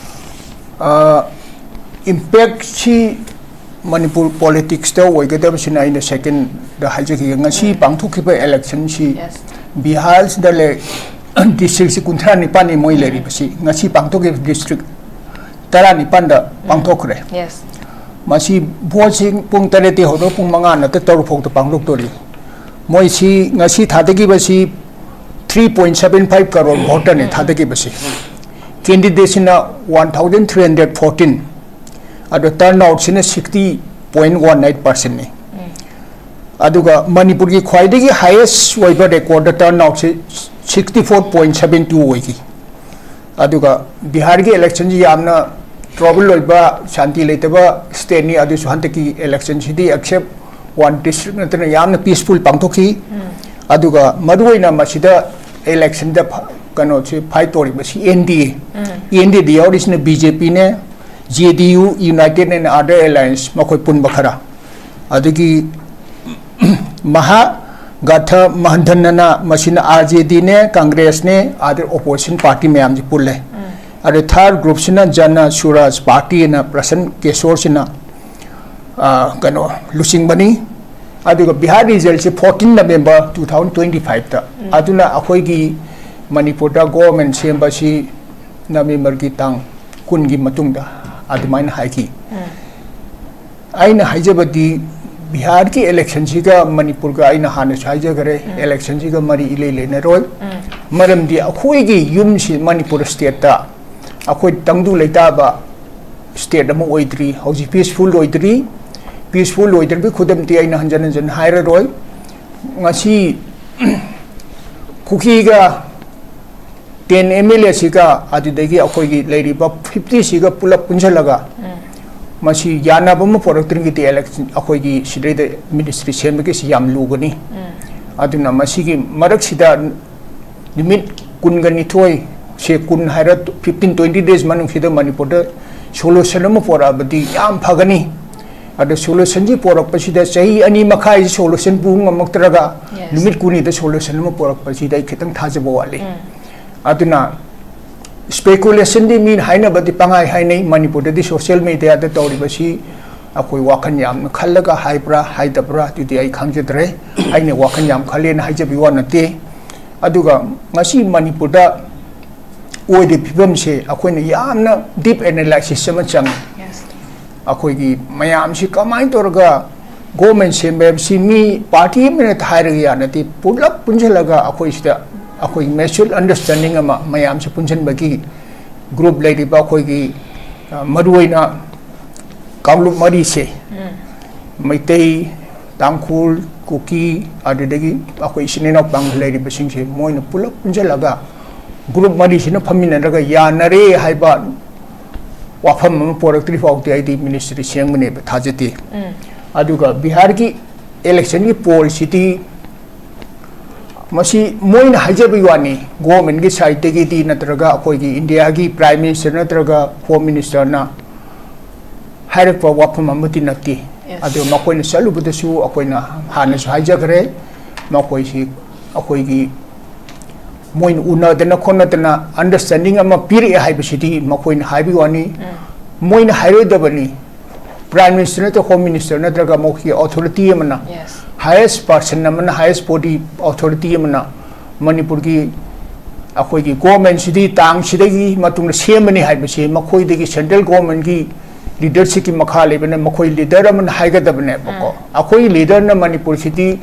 ꯑ, impact ꯁꯤ ꯃꯅꯤꯄꯨꯔ politics ꯇ ꯑꯣꯏꯒꯗꯕꯁꯤꯅ ꯑꯩꯅ second ꯗ ꯍꯥꯏꯖꯈꯤꯒꯦ꯫ ꯉꯁꯤ ꯎꯝ꯫ ꯄꯥꯡꯊꯣꯛꯈꯤꯕ election ꯁꯤ Yes. ꯕꯤꯍꯥꯔꯁꯤꯗ ꯂꯩ, district ꯁꯤ ꯀꯨꯟꯊ꯭ꯔꯥ ꯅꯤꯄꯥꯟꯅꯤ ꯃꯣꯏ ꯎꯝ꯫ ꯂꯩꯔꯤꯕꯁꯤ꯫ ꯉꯁꯤ ꯄꯥꯡꯊꯣꯛꯈꯤꯕ district ꯇꯔꯥꯅꯤꯄꯥꯟꯗ ꯎꯝ꯫ ꯄꯥꯡꯊꯣꯛꯈ꯭ꯔꯦ꯫ Yes. ꯃꯁꯤ vote ꯁꯤ ꯄꯨꯡ ꯇꯔꯦꯠꯇꯒꯤ ꯍꯧꯔꯒ ꯄꯨꯡ ꯃꯉꯥ ꯅꯠꯇ꯭ꯔ ꯇꯔꯨꯛ ꯐꯥꯎꯗ ꯄꯥꯡꯊꯣꯛꯇꯣꯔꯤ꯫ ꯃꯣꯏꯁꯤ ꯉꯁꯤ ꯊꯥꯗꯈꯤꯕꯁꯤ three point seven five crore voter ꯅꯤ ꯊꯥꯗꯈꯤꯕꯁꯤ꯫ Candidate ꯁꯤꯅ one thousand three hundred fourteen, ꯑꯗꯣ turnout ꯁꯤꯅ sixty point one eight percent ꯅꯤ꯫ ꯎꯝ꯫ ꯑꯗꯨꯒ ꯃꯅꯤꯄꯨꯔꯒꯤ ꯈ꯭ꯋꯥꯏꯗꯒꯤ highest ꯑꯣꯏꯕ record ꯗ turnout ꯁꯤ sixty four point seven two ꯑꯣꯏꯈꯤ꯫ ꯑꯗꯨꯒ ꯕꯤꯍꯥꯔꯒꯤ election ꯁꯤ ꯌꯥꯝꯅ trouble ꯑꯣꯏꯕ, ꯁꯥꯟꯇꯤ ꯂꯩꯇꯕ state ꯅꯤ, ꯑꯗꯨꯁꯨ ꯍꯟꯗꯛꯀꯤ election ꯁꯤꯗꯤ except one district ꯅꯠꯇꯅ ꯌꯥꯝꯅ peaceful ꯄꯥꯡꯊꯣꯛꯈꯤ꯫ ꯎꯝ꯫ ꯑꯗꯨꯒ ꯃꯔꯨꯑꯣꯏꯅ ꯃꯁꯤꯗ election ꯗ ꯐ-, ꯀꯩꯅꯣꯁꯤ fight ꯇꯧꯔꯤꯕꯁꯤ N D A꯫ Um. N D A the ꯌꯥꯎꯔꯤꯁꯤꯅ B J P ꯅꯦ, J D U, United and Other Alliance, ꯃꯈꯣꯏ ꯄꯨꯟꯕ ꯈꯔ꯫ ꯑꯗꯒꯤ ꯃꯍꯥ-, ꯒꯥꯊꯥ ꯃꯍꯟꯊꯟꯅ, ꯃꯁꯤꯅ ꯑꯥꯔ ꯖꯦ ꯗꯤꯅꯦ, ꯀꯪꯒ꯭ꯔꯦꯁꯅꯦ, ꯑꯗꯩ ꯑꯣꯄꯣꯖꯤꯁꯟ ꯄꯥꯔꯇꯤ ꯃꯌꯥꯝꯁꯤ ꯄꯨꯜꯂꯦ꯫ ꯑꯗꯩ ꯊꯥꯔꯠ ꯒ꯭ꯔꯨꯞꯁꯤꯅ ꯖꯅ ꯁꯨꯔꯥꯖ ꯄꯥꯔꯇꯤ ꯑꯅ ꯄ꯭ꯔꯁꯟ ꯀꯦꯁꯣꯔꯁꯤꯅ, ꯑ, ꯀꯩꯅꯣ, ꯂꯨꯆꯤꯡꯕꯅꯤ꯫ ꯑꯗꯨꯒ ꯕꯤꯍꯥꯔ ꯔꯤꯖꯜꯁꯤ fourteen November two thousand twenty ꯐꯥꯏꯚꯇ꯫ ꯑꯗꯨꯅ ꯑꯩꯈꯣꯏꯒꯤ ꯃꯅꯤꯄꯨꯔꯗ ꯒꯣꯚꯔꯟꯃꯦꯟ ꯁꯦꯝꯕꯁꯤ ꯅꯕꯦꯝꯕꯔꯒꯤ ꯇꯥꯡ ꯀꯨꯟꯒꯤ ꯃꯇꯨꯡꯗ ꯑꯗꯨꯃꯥꯏꯅ ꯍꯥꯏꯈꯤ꯫ ꯑꯩꯅ ꯍꯥꯏꯖꯕꯗꯤ, ꯕꯤꯍꯥꯔꯒꯤ ꯏꯂꯦꯛꯁꯟꯁꯤꯒ ꯃꯅꯤꯄꯨꯔꯒ, ꯑꯩꯅ ꯍꯥꯟꯅꯁꯨ ꯍꯥꯏꯖꯈ꯭ꯔꯦ, ꯎꯝ꯫ ꯏꯂꯦꯛꯁꯟꯁꯤꯒ ꯃꯔꯤ ꯏꯂꯩ ꯂꯩꯅꯔꯣꯏ꯫ ꯎꯝ꯫ ꯃꯔꯝꯗꯤ ꯑꯩꯈꯣꯏꯒꯤ ꯌꯨꯝꯁꯤ ꯃꯅꯤꯄꯨꯔ ꯁ꯭ꯇꯦꯠꯇ ꯑꯩꯈꯣꯏ ꯇꯪꯗꯨ ꯂꯩꯇꯥꯕ ꯁ꯭ꯇꯦꯠ ꯑꯃ ꯑꯣꯏꯗ꯭ꯔꯤ, ꯍꯧꯖꯤꯛ ꯄꯤꯁꯐꯨꯜ ꯑꯣꯏꯗ꯭ꯔꯤ꯫ ꯄꯤꯁꯐꯨꯜ ꯑꯣꯏꯗ꯭ꯔꯤꯕꯒꯤ ꯈꯨꯗꯝꯗꯤ ꯑꯩꯅ ꯍꯟꯖꯟ ꯍꯟꯖꯟ ꯍꯥꯏꯔꯔꯣꯏ꯫ ꯉꯁꯤ ꯀꯨꯀꯤꯒ ꯇꯦꯟ ꯑꯦꯝ ꯑꯦꯜ ꯑꯦꯁꯤꯒ ꯑꯗꯨꯗꯒꯤ ꯑꯩꯈꯣꯏꯒꯤ ꯂꯩꯔꯤꯕ ꯐꯤꯐꯇꯤꯁꯤꯒ ꯄꯨꯂꯞ ꯄꯨꯟꯁꯤꯜꯂꯒ ꯎꯝ꯫ ꯃꯁꯤ ꯌꯥꯅꯕ ꯑꯃ ꯄꯨꯔꯛꯇ꯭ꯔꯤꯉꯩꯗꯤ ꯏꯂꯦꯛꯁꯟ, ꯑꯩꯈꯣꯏꯒꯤ ꯁꯤꯗꯩꯗ ꯃꯤꯅꯤꯁꯇ꯭ꯔꯤ ꯁꯦꯝꯕꯒꯤꯁꯤ ꯌꯥꯝ ꯂꯨꯒꯅꯤ꯫ ꯎꯝ꯫ ꯑꯗꯨꯅ ꯃꯁꯤꯒꯤ ꯃꯔꯛꯁꯤꯗ ꯅꯨꯃꯤꯠ ꯀꯨꯟꯒ ꯅꯤꯊꯣꯏ, ꯁꯦ ꯀꯨꯟ ꯍꯥꯏꯔ, ꯐꯤꯐꯇꯤꯟ ꯇ꯭ꯋꯦꯟꯇꯤ ꯗꯦꯖ ꯃꯅꯨꯡꯁꯤꯗ ꯃꯅꯤꯄꯨꯔꯗ ꯁꯣꯂꯨꯁꯟ ꯑꯃ ꯄꯨꯔꯛꯑꯕꯗꯤ ꯌꯥꯝ ꯐꯒꯅꯤ꯫ ꯑꯗꯣ ꯁꯣꯂꯨꯁꯟꯁꯤ ꯄꯨꯔꯛꯄꯁꯤꯗ ꯆꯍꯤ ꯑꯅꯤ ꯃꯈꯥꯏꯁꯤ ꯁꯣꯂꯨꯁꯟ ꯄꯨ ꯉꯝꯃꯛꯇ꯭ꯔꯒ Yes. ꯅꯨꯃꯤꯠ ꯀꯨꯟꯅꯤꯗ ꯁꯣꯂꯨꯁꯟ ꯑꯃ ꯄꯨꯔꯛꯄꯁꯤꯗ ꯑꯩ ꯈꯤꯇꯪ ꯊꯥꯖꯕ ꯋꯥꯠꯂꯤ꯫ ꯎꯝ꯫ ꯑꯗꯨꯅ ꯏꯁꯄꯦꯀꯨꯂꯦꯁꯟꯗꯤ ꯃꯤꯅ ꯍꯥꯏꯅꯕꯗꯤ ꯄꯪꯍꯥꯏ ꯍꯥꯏꯅꯩ꯫ ꯃꯅꯤꯄꯨꯔꯗꯗꯤ ꯁꯣꯁꯤꯌꯦꯜ ꯃꯦꯗꯤꯌꯥꯗ ꯇꯧꯔꯤꯕꯁꯤ ꯑꯩꯈꯣꯏ ꯋꯥꯈꯜ ꯌꯥꯝꯅ ꯈꯜꯂꯒ ꯍꯥꯏꯕ꯭ꯔꯥ ꯍꯥꯏꯗꯕ꯭ꯔꯥ ꯑꯗꯨꯗꯤ ꯑꯩ ꯈꯪꯖꯗ꯭ꯔꯦ꯫ ꯑꯩꯅ ꯋꯥꯈꯜ ꯌꯥꯝ ꯈꯜꯂꯦꯅ ꯍꯥꯏꯖꯕꯒꯤ ꯋꯥ ꯅꯠꯇꯦ꯫ ꯑꯗꯨꯒ ꯉꯁꯤ ꯃꯅꯤꯄꯨꯔꯗ ꯑꯣꯏꯔꯤꯕ ꯐꯤꯕꯝꯁꯦ ꯑꯩꯈꯣꯏꯅ ꯌꯥꯝꯅ ꯗꯤꯞ ꯑꯦꯅꯥꯂꯥꯏꯁꯤꯁ ꯑꯃ ꯆꯪꯉꯤ꯫ Yes. ꯑꯩꯈꯣꯏꯒꯤ ꯃꯌꯥꯝꯁꯤ ꯀꯃꯥꯏꯅ ꯇꯧꯔꯒ ꯒꯣꯚꯔꯟꯃꯦꯟ ꯁꯦꯝꯕ ꯍꯥꯏꯕꯁꯤ ꯃꯤ ꯄꯥꯔꯇꯤ ꯑꯃꯅ ꯍꯥꯏꯔꯒ ꯌꯥ ꯅꯠꯇꯦ, ꯄꯨꯂꯞ ꯄꯨꯟꯁꯤꯜꯂꯒ ꯑꯩꯈꯣꯏ ꯁꯤꯗ ꯑꯩꯈꯣꯏ ꯃ꯭ꯌꯨꯆꯨꯋꯦꯜ ꯑꯟꯗꯔꯁꯇꯦꯟꯗꯤꯡ ꯑꯃ ꯃꯌꯥꯝꯁꯦ ꯄꯨꯟꯁꯤꯟꯕꯒꯤ ꯒ꯭ꯔꯨꯞ ꯂꯩꯔꯤꯕ ꯑꯩꯈꯣꯏꯒꯤ, ꯑ, ꯃꯔꯨꯑꯣꯏꯅ ꯀꯥꯡꯂꯨꯞ ꯃꯔꯤꯁꯦ, ꯎꯝ꯫ ꯃꯩꯇꯩ, ꯇꯥꯡꯈꯨꯜ, ꯀꯨꯀꯤ, ꯑꯗꯨꯗꯒꯤ ꯑꯩꯈꯣꯏ ꯏꯆꯤꯟ ꯏꯅꯥꯎ ꯄꯥꯡꯒꯜ ꯂꯩꯔꯤꯕꯁꯤꯡꯁꯦ ꯃꯣꯏꯅ ꯄꯨꯂꯞ ꯄꯨꯟꯁꯤꯜꯂꯒ ꯒ꯭ꯔꯨꯞ ꯃꯔꯤꯁꯤꯅ ꯐꯝꯃꯤꯟꯅꯔꯒ ꯌꯥꯅꯔꯦ ꯍꯥꯏꯕ ꯋꯥꯐꯝ ꯑꯃ ꯄꯨꯔꯛꯇ꯭ꯔꯤ ꯐꯥꯎꯗꯤ ꯑꯩꯗꯤ ꯃꯤꯅꯤꯁꯇ꯭ꯔꯤ ꯁꯦꯝꯒꯅꯦꯕ ꯊꯥꯖꯗꯦ꯫ ꯎꯝ꯫ ꯑꯗꯨꯒ ꯕꯤꯍꯥꯔꯒꯤ ꯏꯂꯦꯛꯁꯟꯒꯤ ꯄꯣꯜꯁꯤꯗꯤ ꯃꯁꯤ ꯃꯣꯏꯅ ꯍꯥꯏꯖꯕꯒꯤ ꯋꯥꯅꯤ, ꯒꯣꯚꯔꯟꯃꯦꯟꯒꯤ ꯁꯥꯏꯠꯇꯒꯤꯗꯤ ꯅꯠꯇ꯭ꯔꯒ ꯑꯩꯈꯣꯏꯒꯤ ꯏꯟꯗꯤꯌꯥꯒꯤ ꯄ꯭ꯔꯥꯏꯝ ꯃꯤꯅꯤꯁꯇꯔ ꯅꯠꯇ꯭ꯔꯒ ꯍꯣꯝ ꯃꯤꯅꯤꯁꯇꯔꯅ ꯍꯥꯏꯔꯛꯄ ꯋꯥꯐꯝ ꯑꯃꯗꯤ ꯅꯠꯇꯦ꯫ Yes. ꯑꯗꯨ ꯃꯈꯣꯏꯅ ꯆꯠꯂꯨꯕꯗꯁꯨ ꯑꯩꯈꯣꯏꯅ ꯍꯥꯟꯅꯁꯨ ꯍꯥꯏꯖꯈ꯭ꯔꯦ, ꯃꯈꯣꯏꯁꯤ ꯑꯩꯈꯣꯏꯒꯤ ꯃꯣꯏꯅ ꯎꯅꯗꯅ ꯈꯣꯠꯅꯗꯅ understanding ꯑꯃ ꯄꯤꯔꯛꯑꯦ ꯍꯥꯏꯕꯁꯤꯗꯤ ꯃꯈꯣꯏꯅ ꯍꯥꯏꯕꯒꯤ ꯋꯥꯅꯤ꯫ ꯃꯣꯏꯅ ꯍꯥꯏꯔꯣꯏꯗꯕꯅꯤ꯫ Prime Minister ꯅꯠꯇ꯭ꯔꯒ Home Minister ꯅꯠꯇ꯭ꯔꯒ ꯃꯈꯣꯏꯒꯤ authority ꯑꯃꯅ, Yes. Highest person ꯑꯃꯅ, highest body authority ꯑꯃꯅ ꯃꯅꯤꯄꯨꯔꯒꯤ ꯑꯩꯈꯣꯏꯒꯤ governmentꯁꯤꯗꯤ ꯇꯥꯡꯁꯤꯗꯒꯤ ꯃꯇꯨꯡꯗ ꯁꯦꯝꯕꯅꯤ ꯍꯥꯏꯕꯁꯤ ꯃꯈꯣꯏꯗꯒꯤ central governmentꯀꯤ leadershipꯀꯤ ꯃꯈꯥ ꯂꯩꯕꯅ ꯃꯈꯣꯏ leader ꯑꯃꯅ ꯍꯥꯏꯒꯗꯕꯅꯦꯕꯀꯣ꯫ ꯑꯩꯈꯣꯏꯒꯤ leaderꯅ ꯃꯅꯤꯄꯨꯔꯁꯤꯗꯤ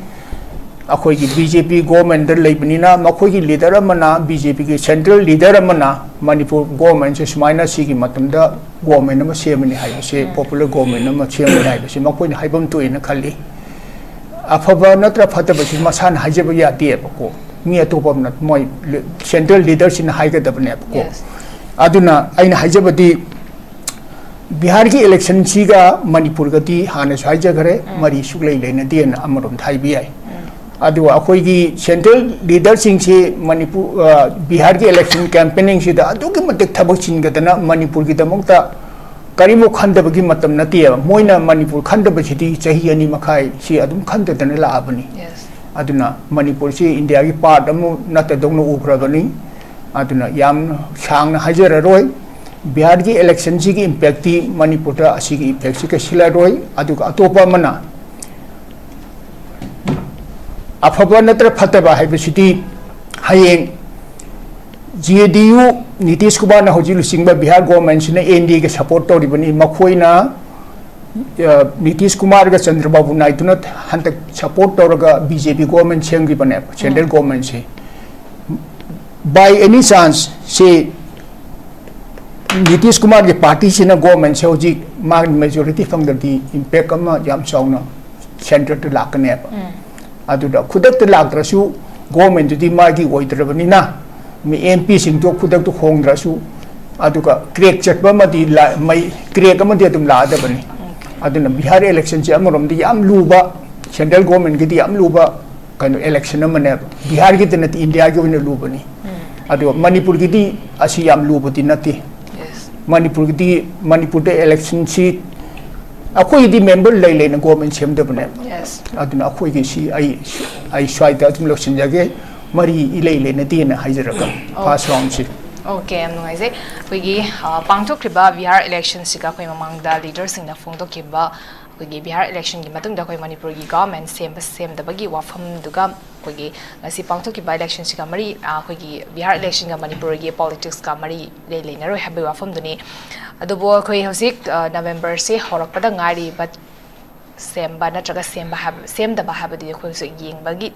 ꯑꯩꯈꯣꯏꯒꯤ BJP governmentꯇ ꯂꯩꯕꯅꯤꯅ ꯃꯈꯣꯏꯒꯤ leader ꯑꯃꯅ, BJPꯒꯤ central leader ꯑꯃꯅ ꯃꯅꯤꯄꯨꯔ governmentꯁꯦ ꯁꯨꯃꯥꯏꯅ ꯁꯤꯒꯤ ꯃꯇꯝꯗ government ꯑꯃ ꯁꯦꯝꯃꯅꯤ ꯍꯥꯏꯕꯁꯦ, popular government ꯑꯃ ꯁꯦꯝꯃꯅꯤ ꯍꯥꯏꯕꯁꯦ ꯃꯈꯣꯏꯅ ꯍꯥꯏꯐꯝ ꯊꯣꯛꯑꯦꯅ ꯈꯜꯂꯤ꯫ ꯑꯐꯕ ꯅꯠꯇ꯭ꯔ ꯐꯠꯇꯕꯁꯤ ꯃꯁꯥꯅ ꯍꯥꯏꯖꯕ ꯌꯥꯗꯦꯕꯀꯣ꯫ ꯃꯤ ꯑꯇꯣꯞꯄ ꯑꯃꯅ, ꯃꯣꯏ central leaderꯁꯤꯡꯅ ꯍꯥꯏꯒꯗꯕꯅꯦꯕꯀꯣ꯫ Yes. ꯑꯗꯨꯅ ꯑꯩꯅ ꯍꯥꯏꯖꯕꯗꯤ ꯕꯤꯍꯥꯔꯒꯤ electionꯁꯤꯒ ꯃꯅꯤꯄꯨꯔꯒꯗꯤ ꯍꯥꯟꯅꯁꯨ ꯍꯥꯏꯖꯈ꯭ꯔꯦ, ꯃꯔꯤ ꯁꯨꯛꯂꯩ ꯂꯩꯅꯗꯦꯅ ꯑꯃꯔꯣꯝꯗ ꯍꯥꯏꯕ ꯌꯥꯏ꯫ ꯑꯗꯨꯒ ꯑꯩꯈꯣꯏꯒꯤ central leaderꯁꯤꯡꯁꯤ ꯃꯅꯤꯄꯨꯔ, ꯑ, ꯕꯤꯍꯥꯔꯒꯤ election campaigningꯁꯤꯗ ꯑꯗꯨꯛꯀꯤ ꯃꯇꯤꯛ ꯊꯕꯛ ꯆꯤꯟꯒꯗꯅ ꯃꯅꯤꯄꯨꯔꯒꯤꯗꯃꯛꯇ ꯀꯔꯤꯃꯨꯛ ꯈꯟꯗꯕꯒꯤ ꯃꯇꯝ ꯅꯠꯇꯦꯕ꯫ ꯃꯣꯏꯅ ꯃꯅꯤꯄꯨꯔ ꯈꯟꯗꯕꯁꯤꯗꯤ ꯆꯍꯤ ꯑꯅꯤ ꯃꯈꯥꯏꯁꯤ ꯑꯗꯨꯝ ꯈꯟꯗꯗꯅ ꯂꯥꯛꯑꯕꯅꯤ꯫ Yes. ꯑꯗꯨꯅ ꯃꯅꯤꯄꯨꯔꯁꯤ ꯏꯟꯗꯤꯌꯥꯒꯤ part ꯑꯃ ꯅꯠꯇꯗꯧꯅ ꯎꯈ꯭ꯔꯕꯅꯤ꯫ ꯑꯗꯨꯅ ꯌꯥꯝ ꯁꯥꯡꯅ ꯍꯥꯏꯖꯔꯔꯣꯏ꯫ ꯕꯤꯍꯥꯔꯒꯤ electionꯁꯤꯒꯤ impactꯇꯤ ꯃꯅꯤꯄꯨꯔꯗ ꯑꯁꯤꯒꯤ effectꯁꯤ ꯀꯩꯁꯨ ꯂꯩꯔꯣꯏ꯫ ꯑꯗꯨꯒ ꯑꯇꯣꯞꯄ ꯑꯃꯅ ꯑꯐꯕ ꯅꯠꯇ꯭ꯔ ꯐꯠꯇꯕ ꯍꯥꯏꯕꯁꯤꯗꯤ ꯍꯌꯦꯡ JDU, ꯅꯤꯇꯤꯁ ꯀꯨꯃꯥꯔꯅ ꯍꯧꯖꯤꯛ ꯂꯨꯆꯤꯡꯕ ꯕꯤꯍꯥꯔ governmentꯁꯤꯅ NDAꯒ support ꯇꯧꯔꯤꯕꯅꯤ꯫ ꯃꯈꯣꯏꯅ, ꯑ, ꯅꯤꯇꯤꯁ ꯀꯨꯃꯥꯔꯒ ꯆꯟꯗ꯭ꯔꯕꯥꯕꯨ ꯅꯥꯏꯗꯨꯅ ꯍꯟꯗꯛ support ꯇꯧꯔꯒ BJP government ꯁꯦꯝꯈꯤꯕꯅꯦꯕ, central governmentꯁꯦ꯫ By any chance ꯁꯤ ꯅꯤꯇꯤꯁ ꯀꯨꯃꯥꯔꯒꯤ partyꯁꯤꯅ governmentꯁꯦ ꯍꯧꯖꯤꯛ ꯃꯥꯒꯤ majority ꯐꯪꯗ꯭ꯔꯗꯤ impact ꯑꯃ ꯌꯥꯝ ꯆꯥꯎꯅ centreꯗ ꯂꯥꯛꯀꯅꯦꯕ꯫ ꯑꯗꯨꯗ ꯈꯨꯗꯛꯇ ꯂꯥꯛꯇ꯭ꯔꯁꯨ governmentꯗꯨꯗꯤ ꯃꯥꯒꯤ ꯑꯣꯏꯗ꯭ꯔꯕꯅꯤꯅ, ꯃꯤ MPꯁꯤꯡꯗꯣ ꯈꯨꯗꯛꯇ ꯍꯣꯡꯗ꯭ꯔꯁꯨ, ꯑꯗꯨꯒ crack ꯆꯠꯄ ꯑꯃꯗꯤ ꯂꯥ-, ꯃꯩ crack ꯑꯃꯗꯤ ꯑꯗꯨꯝ ꯂꯥꯛꯑꯗꯕꯅꯤ꯫ ꯑꯗꯨꯅ ꯕꯤꯍꯥꯔ electionꯁꯦ ꯑꯃꯔꯣꯝꯗ ꯌꯥꯝ ꯂꯨꯕ, central governmentꯒꯤꯗꯤ ꯌꯥꯝ ꯂꯨꯕ ꯀꯩꯅꯣ election ꯑꯃꯅꯦꯕ꯫ ꯕꯤꯍꯥꯔꯒꯤꯗ ꯅꯠꯇꯦ, ꯏꯟꯗꯤꯌꯥꯒꯤ ꯑꯣꯏꯅ ꯂꯨꯕꯅꯤ꯫ ꯑꯗꯨꯒ ꯃꯅꯤꯄꯨꯔꯒꯤꯗꯤ ꯑꯁꯤ ꯌꯥꯝ ꯂꯨꯕꯗꯤ ꯅꯠꯇꯦ꯫ Yes. ꯃꯅꯤꯄꯨꯔꯒꯤꯗꯤ, ꯃꯅꯤꯄꯨꯔꯗ electionꯁꯤ ꯑꯩꯈꯣꯏꯒꯤꯗꯤ ꯃꯦꯝꯕꯔ ꯂꯩ ꯂꯩꯅ ꯒꯣꯔꯃꯦꯟ ꯁꯦꯝꯗꯕꯅꯦꯕ꯫ Yes. ꯑꯗꯨꯅ ꯑꯩꯈꯣꯏꯒꯤ ꯁꯤ ꯑꯩ ꯑꯩ ꯁ꯭ꯋꯥꯏꯗ ꯑꯗꯨꯝ ꯂꯣꯏꯁꯤꯟꯖꯒꯦ꯫ ꯃꯔꯤ ꯏꯂꯩ ꯂꯩꯅꯗꯦꯅ ꯍꯥꯏꯖꯔꯒ ꯐꯥꯔꯁ ꯔꯥꯎꯟꯁꯤ꯫ ꯑꯣꯀꯦ, ꯌꯥꯝ ꯅꯨꯡꯉꯥꯏꯖꯩ꯫ ꯑꯩꯈꯣꯏꯒꯤ ꯑ, ꯄꯥꯡꯊꯣꯛꯈ꯭ꯔꯤꯕ ꯕꯤꯍꯥꯔ ꯏꯂꯦꯛꯁꯟꯁꯤꯒ ꯑꯩꯈꯣꯏ ꯃꯃꯥꯡꯗ ꯂꯤꯗꯔꯁꯤꯡꯅ ꯐꯣꯡꯗꯣꯛꯈꯤꯕ ꯑꯩꯈꯣꯏꯒꯤ ꯕꯤꯍꯥꯔ ꯏꯂꯦꯛꯁꯟꯒꯤ ꯃꯇꯨꯡꯗ ꯑꯩꯈꯣꯏ ꯃꯅꯤꯄꯨꯔꯒꯤ ꯒꯚꯔꯟꯃꯦꯟ ꯁꯦꯝꯕ ꯁꯦꯝꯗꯕꯒꯤ ꯋꯥꯐꯝꯗꯨꯒ ꯑꯩꯈꯣꯏꯒꯤ ꯉꯁꯤ ꯄꯥꯡꯊꯣꯛꯈꯤꯕ ꯏꯂꯦꯛꯁꯟꯁꯤꯒ ꯃꯔꯤ ꯑ, ꯑꯩꯈꯣꯏꯒꯤ ꯕꯤꯍꯥꯔ ꯏꯂꯦꯛꯁꯟꯒ ꯃꯅꯤꯄꯨꯔꯒꯤ ꯄꯣꯂꯤꯇꯤꯛꯁꯀ ꯃꯔꯤ ꯏꯂꯩ ꯂꯩꯅꯔꯣꯏ ꯍꯥꯏꯕꯒꯤ ꯋꯥꯐꯝꯗꯨꯅꯤ꯫ ꯑꯗꯨꯕꯨ ꯑꯩꯈꯣꯏ ꯍꯧꯖꯤꯛ ꯑ, ꯅꯕꯦꯝꯕꯔꯁꯤ ꯍꯧꯔꯛꯄꯗ ꯉꯥꯏꯔꯤꯕ ꯁꯦꯝꯕ ꯅꯠꯇ꯭ꯔꯒ ꯁꯦꯝꯕ ꯍꯥꯏꯕ ꯁꯦꯝꯗꯕ ꯍꯥꯏꯕꯗꯨꯗꯤ ꯑꯩꯈꯣꯏ ꯍꯧꯖꯤꯛ ꯌꯦꯡꯕꯒꯤ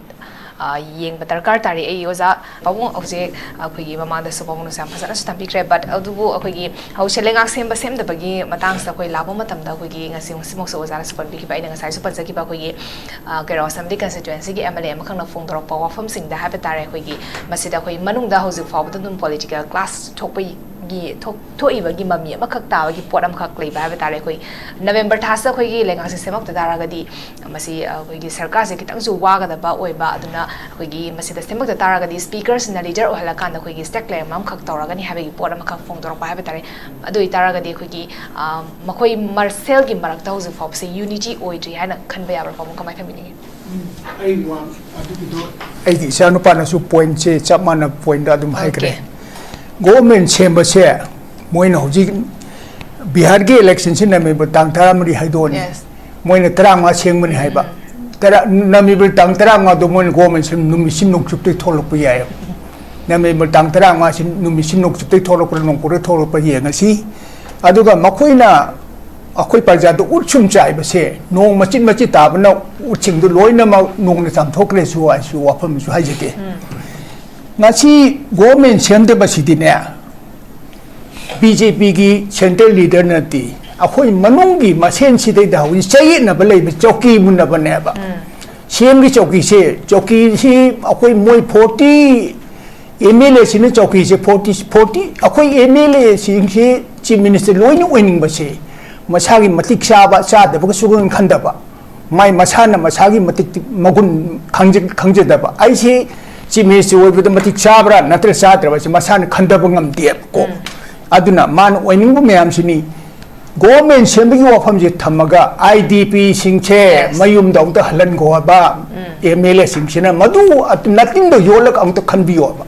ꯑ, ꯌꯦꯡꯕ ꯗꯔꯀꯥꯔ ꯇꯥꯔꯤ꯫ ꯑꯩ ꯑꯣꯖꯥ ꯄꯥꯕꯨꯡ ꯍꯧꯖꯤꯛ ꯑꯩꯈꯣꯏꯒꯤ ꯃꯃꯥꯡꯗꯁꯨ ꯄꯥꯕꯨꯡꯅꯁꯨ ꯌꯥꯝ ꯐꯖꯅꯁꯨ ꯇꯝꯕꯤꯈ꯭ꯔꯦ꯫ But ꯑꯗꯨꯕꯨ ꯑꯩꯈꯣꯏꯒꯤ ꯍꯧꯖꯤꯛ ꯂꯩꯉꯥꯛ ꯁꯦꯝꯕ ꯁꯦꯝꯗꯕꯒꯤ ꯃꯇꯥꯡꯁꯤꯗ ꯑꯩꯈꯣꯏ ꯂꯥꯛꯄ ꯃꯇꯝꯗ ꯑꯩꯈꯣꯏꯒꯤ ꯉꯁꯤ ꯉꯁꯤꯃꯛꯁꯨ ꯑꯣꯖꯥꯅꯁꯨ ꯄꯟꯕꯤꯈꯤꯕ, ꯑꯩꯅ ꯉꯁꯥꯏꯁꯨ ꯄꯟꯖꯈꯤꯕ ꯑꯩꯈꯣꯏꯒꯤ ꯑ, ꯀꯩꯔꯣ ꯑꯁꯦꯝꯕ꯭ꯂꯤ ꯀꯟꯁꯇꯤꯇ꯭ꯋꯦꯟꯁꯤꯒꯤ ꯑꯦꯝ ꯑꯦꯜ ꯑꯦ ꯑꯃꯈꯛꯅ ꯐꯣꯡꯗꯣꯔꯛꯄ ꯋꯥꯐꯝꯁꯤꯡꯗ ꯍꯥꯏꯕ ꯇꯥꯔꯦ꯫ ꯑꯩꯈꯣꯏꯒꯤ ꯃꯁꯤꯗ ꯑꯩꯈꯣꯏ ꯃꯅꯨꯡꯗ ꯍꯧꯖꯤꯛ ꯐꯥꯎꯕꯗ ꯑꯗꯨꯝ ꯄꯣꯂꯤꯇꯤꯀꯦꯜ ꯀ꯭ꯂꯥꯁ ꯊꯣꯛꯄꯒꯤ ꯊꯣꯛ- ꯊꯣꯛꯏꯕꯒꯤ ꯃꯃꯤ ꯑꯃꯈꯛ ꯇꯥꯕꯒꯤ ꯄꯣꯠ ꯑꯃꯈꯛ ꯂꯩꯕ ꯍꯥꯏꯕ ꯇꯥꯔꯦ꯫ ꯑꯩꯈꯣꯏ ꯅꯕꯦꯝꯕꯔ ꯊꯥꯁꯤꯗ ꯑꯩꯈꯣꯏꯒꯤ ꯂꯩꯉꯥꯛꯁꯦ ꯁꯦꯝꯃꯛꯇ ꯇꯥꯔꯒꯗꯤ ꯃꯁꯤ ꯑꯩꯈꯣꯏꯒꯤ ꯁꯔꯀꯥꯔꯁꯦ ꯈꯤꯇꯪꯁꯨ ꯋꯥꯒꯗꯕ ꯑꯣꯏꯕ, ꯑꯗꯨꯅ ꯑꯩꯈꯣꯏꯒꯤ ꯃꯁꯤꯗ ꯁꯦꯝꯃꯛꯇ ꯇꯥꯔꯒꯗꯤ ꯁ꯭ꯄꯤꯀꯔꯁꯤꯅ ꯂꯤꯗꯔ ꯑꯣꯏꯍꯜꯂꯀꯥꯟꯗ ꯑꯩꯈꯣꯏꯒꯤ ꯁ꯭ꯇꯦꯛ ꯂꯩꯔꯝꯕ ꯑꯃꯈꯛ ꯇꯧꯔꯒꯅꯤ ꯍꯥꯏꯕꯒꯤ ꯄꯣꯠ ꯑꯃꯈꯛ ꯐꯣꯡꯗꯣꯔꯛꯄ ꯍꯥꯏꯕ ꯇꯥꯔꯦ꯫ ꯑꯗꯨ ꯑꯣꯏꯇꯥꯔꯒꯗꯤ ꯑꯩꯈꯣꯏꯒꯤ ꯑ, ꯃꯈꯣꯏ ꯃꯁꯦꯜꯒꯤ ꯃꯔꯛꯇ ꯍꯧꯖꯤꯛ ꯐꯥꯎꯕꯁꯦ ꯌꯨꯅꯤꯇꯤ ꯑꯣꯏꯗ꯭ꯔꯤ ꯍꯥꯏꯅ ꯈꯟꯕ ꯌꯥꯕ꯭ꯔꯥ, ꯄꯥꯕꯨꯡ? ꯀꯃꯥꯏꯅ ꯊꯝꯕꯤꯅꯤꯡꯉꯤ? ꯑꯩ ꯋꯥ ꯑꯗꯨꯒꯤꯗꯣ ꯑꯩꯒꯤ ꯏꯆꯥꯅꯨꯄꯥꯅꯁꯨ ꯄꯣꯏꯟꯁꯦ ꯆꯞ ꯃꯥꯟꯅꯕ ꯄꯣꯏꯟꯗ ꯑꯗꯨꯝ ꯍꯥꯏꯈ꯭ꯔꯦ꯫ Okay. ꯒꯣꯚꯔꯟꯃꯦꯟ ꯁꯦꯝꯕꯁꯦ ꯃꯣꯏꯅ ꯍꯧꯖꯤꯛ ꯕꯤꯍꯥꯔꯒꯤ ꯏꯂꯦꯛꯁꯟꯁꯤ ꯅꯕꯦꯝꯕꯔ ꯇꯥꯡ ꯇꯔꯥꯃꯔꯤ ꯍꯥꯏꯗꯣꯛꯑꯅꯤ꯫ Yes. ꯃꯣꯏꯅ ꯇꯔꯥꯃꯉꯥ ꯁꯦꯝꯒꯅꯤ ꯍꯥꯏꯕ꯫ ꯇꯔꯥ ꯅꯕꯦꯝꯕꯔ ꯇꯥꯡ ꯇꯔꯥꯃꯉꯥꯗꯣ ꯃꯣꯏꯅ ꯒꯣꯚꯔꯟꯃꯦꯟ ꯁꯦꯝ ꯅꯨꯃꯤꯠꯁꯤ ꯅꯣꯡꯆꯨꯞꯇꯩ ꯊꯣꯛꯂꯛꯄ ꯌꯥꯏꯌꯦꯕ꯫ ꯅꯕꯦꯝꯕꯔ ꯇꯥꯡ ꯇꯔꯥꯃꯉꯥꯁꯤ ꯅꯨꯃꯤꯠꯁꯤ ꯅꯣꯡꯆꯨꯞꯇꯩ ꯊꯣꯛꯂꯛꯄ꯭ꯔꯥ ꯅꯣꯡꯄꯣꯛꯇꯩ ꯊꯣꯛꯂꯛꯄ꯭ꯔꯥ ꯌꯦꯡꯉꯁꯤ꯫ ꯑꯗꯨꯒ ꯃꯈꯣꯏꯅ ꯑꯩꯈꯣꯏ ꯄ꯭ꯔꯖꯥꯗ ꯎꯠ ꯁꯨꯝ ꯆꯥꯏꯕꯁꯦ ꯅꯣꯡ ꯃꯆꯤꯠ ꯃꯆꯤꯠ ꯇꯥꯕꯅ ꯎꯠꯁꯤꯡꯗꯨ ꯂꯣꯏꯅꯃꯛ ꯅꯣꯡꯅ ꯆꯥꯝꯊꯣꯛꯈ꯭ꯔꯦꯁꯨ ꯍꯥꯏꯁꯨ ꯋꯥꯐꯝꯁꯨ ꯍꯥꯏꯖꯒꯦ꯫ ꯉꯁꯤ ꯒꯣꯚꯔꯟꯃꯦꯟ ꯁꯦꯝꯗꯕꯁꯤꯗꯤꯅꯦ, ꯕꯤ ꯖꯦ ꯄꯤꯒꯤ ꯁꯦꯟꯇ꯭ꯔꯦꯜ ꯂꯤꯗꯔ ꯅꯠꯇꯦ, ꯑꯩꯈꯣꯏ ꯃꯅꯨꯡꯒꯤ ꯃꯁꯦꯟꯁꯤꯗꯩꯗ ꯍꯧꯖꯤꯛ ꯆꯌꯦꯠꯅꯕ ꯂꯩꯕ ꯆꯧꯀꯤ ꯃꯨꯟꯅꯕꯅꯦꯕ꯫ ꯁꯤ ꯑꯦꯝꯒꯤ ꯆꯧꯀꯤꯁꯦ, ꯆꯧꯀꯤꯁꯤ ꯑꯩꯈꯣꯏ ꯃꯣꯏ ꯐꯣꯔꯇꯤ ꯑꯦꯝ ꯑꯦꯜ ꯑꯦꯁꯤꯅ ꯆꯧꯀꯤꯁꯦ ꯐꯣꯔꯇꯤ ꯐꯣꯔꯇꯤ ꯑꯩꯈꯣꯏ ꯑꯦꯝ ꯑꯦꯜ ꯑꯦꯁꯤꯡꯁꯤ ꯆꯤꯐ ꯃꯤꯅꯤꯁꯇꯔ ꯂꯣꯏꯅ ꯑꯣꯏꯅꯤꯡꯕꯁꯦ ꯃꯁꯥꯒꯤ ꯃꯇꯤꯛ ꯆꯥꯕ ꯆꯥꯗꯕꯒ ꯁꯨꯡꯈꯟ ꯈꯟꯗꯕ, ꯃꯥꯏ ꯃꯁꯥꯅ ꯃꯁꯥꯒꯤ ꯃꯇꯤꯛ ꯃꯒꯨꯟ ꯈꯪꯖ- ꯈꯪꯖꯗꯕ, ꯑꯩꯁꯤ ꯆꯤꯐ ꯃꯤꯅꯤꯁꯇꯔ ꯑꯣꯏꯕꯗ ꯃꯇꯤꯛ ꯆꯥꯕ꯭ꯔꯥ ꯅꯠꯇ꯭ꯔ ꯆꯥꯗ꯭ꯔꯕꯁꯦ ꯃꯁꯥꯅ ꯈꯟꯗꯕ ꯉꯝꯗꯦꯕꯀꯣ꯫ ꯑꯗꯨꯅ ꯃꯥꯅ ꯑꯣꯏꯅꯤꯡꯕ ꯃꯌꯥꯝꯁꯤꯅꯤ ꯒꯣꯚꯔꯟꯃꯦꯟ ꯁꯦꯝꯕꯒꯤ ꯋꯥꯐꯝꯁꯦ ꯊꯝꯃꯒ, ꯑꯥꯏ ꯗꯤ ꯄꯤꯁꯤꯡꯁꯦ ꯃꯌꯨꯝꯗ ꯑꯃꯨꯛꯇ ꯍꯜꯍꯟꯈꯣ ꯍꯥꯏꯕ, ꯑꯦꯝ ꯑꯦꯜ ꯑꯦꯁꯤꯡꯁꯤꯅ ꯃꯗꯨ ꯅꯇꯤꯟꯗꯣ ꯌꯣꯜꯂꯒ ꯑꯃꯨꯛꯇ ꯈꯟꯕꯤꯌꯣꯕ꯫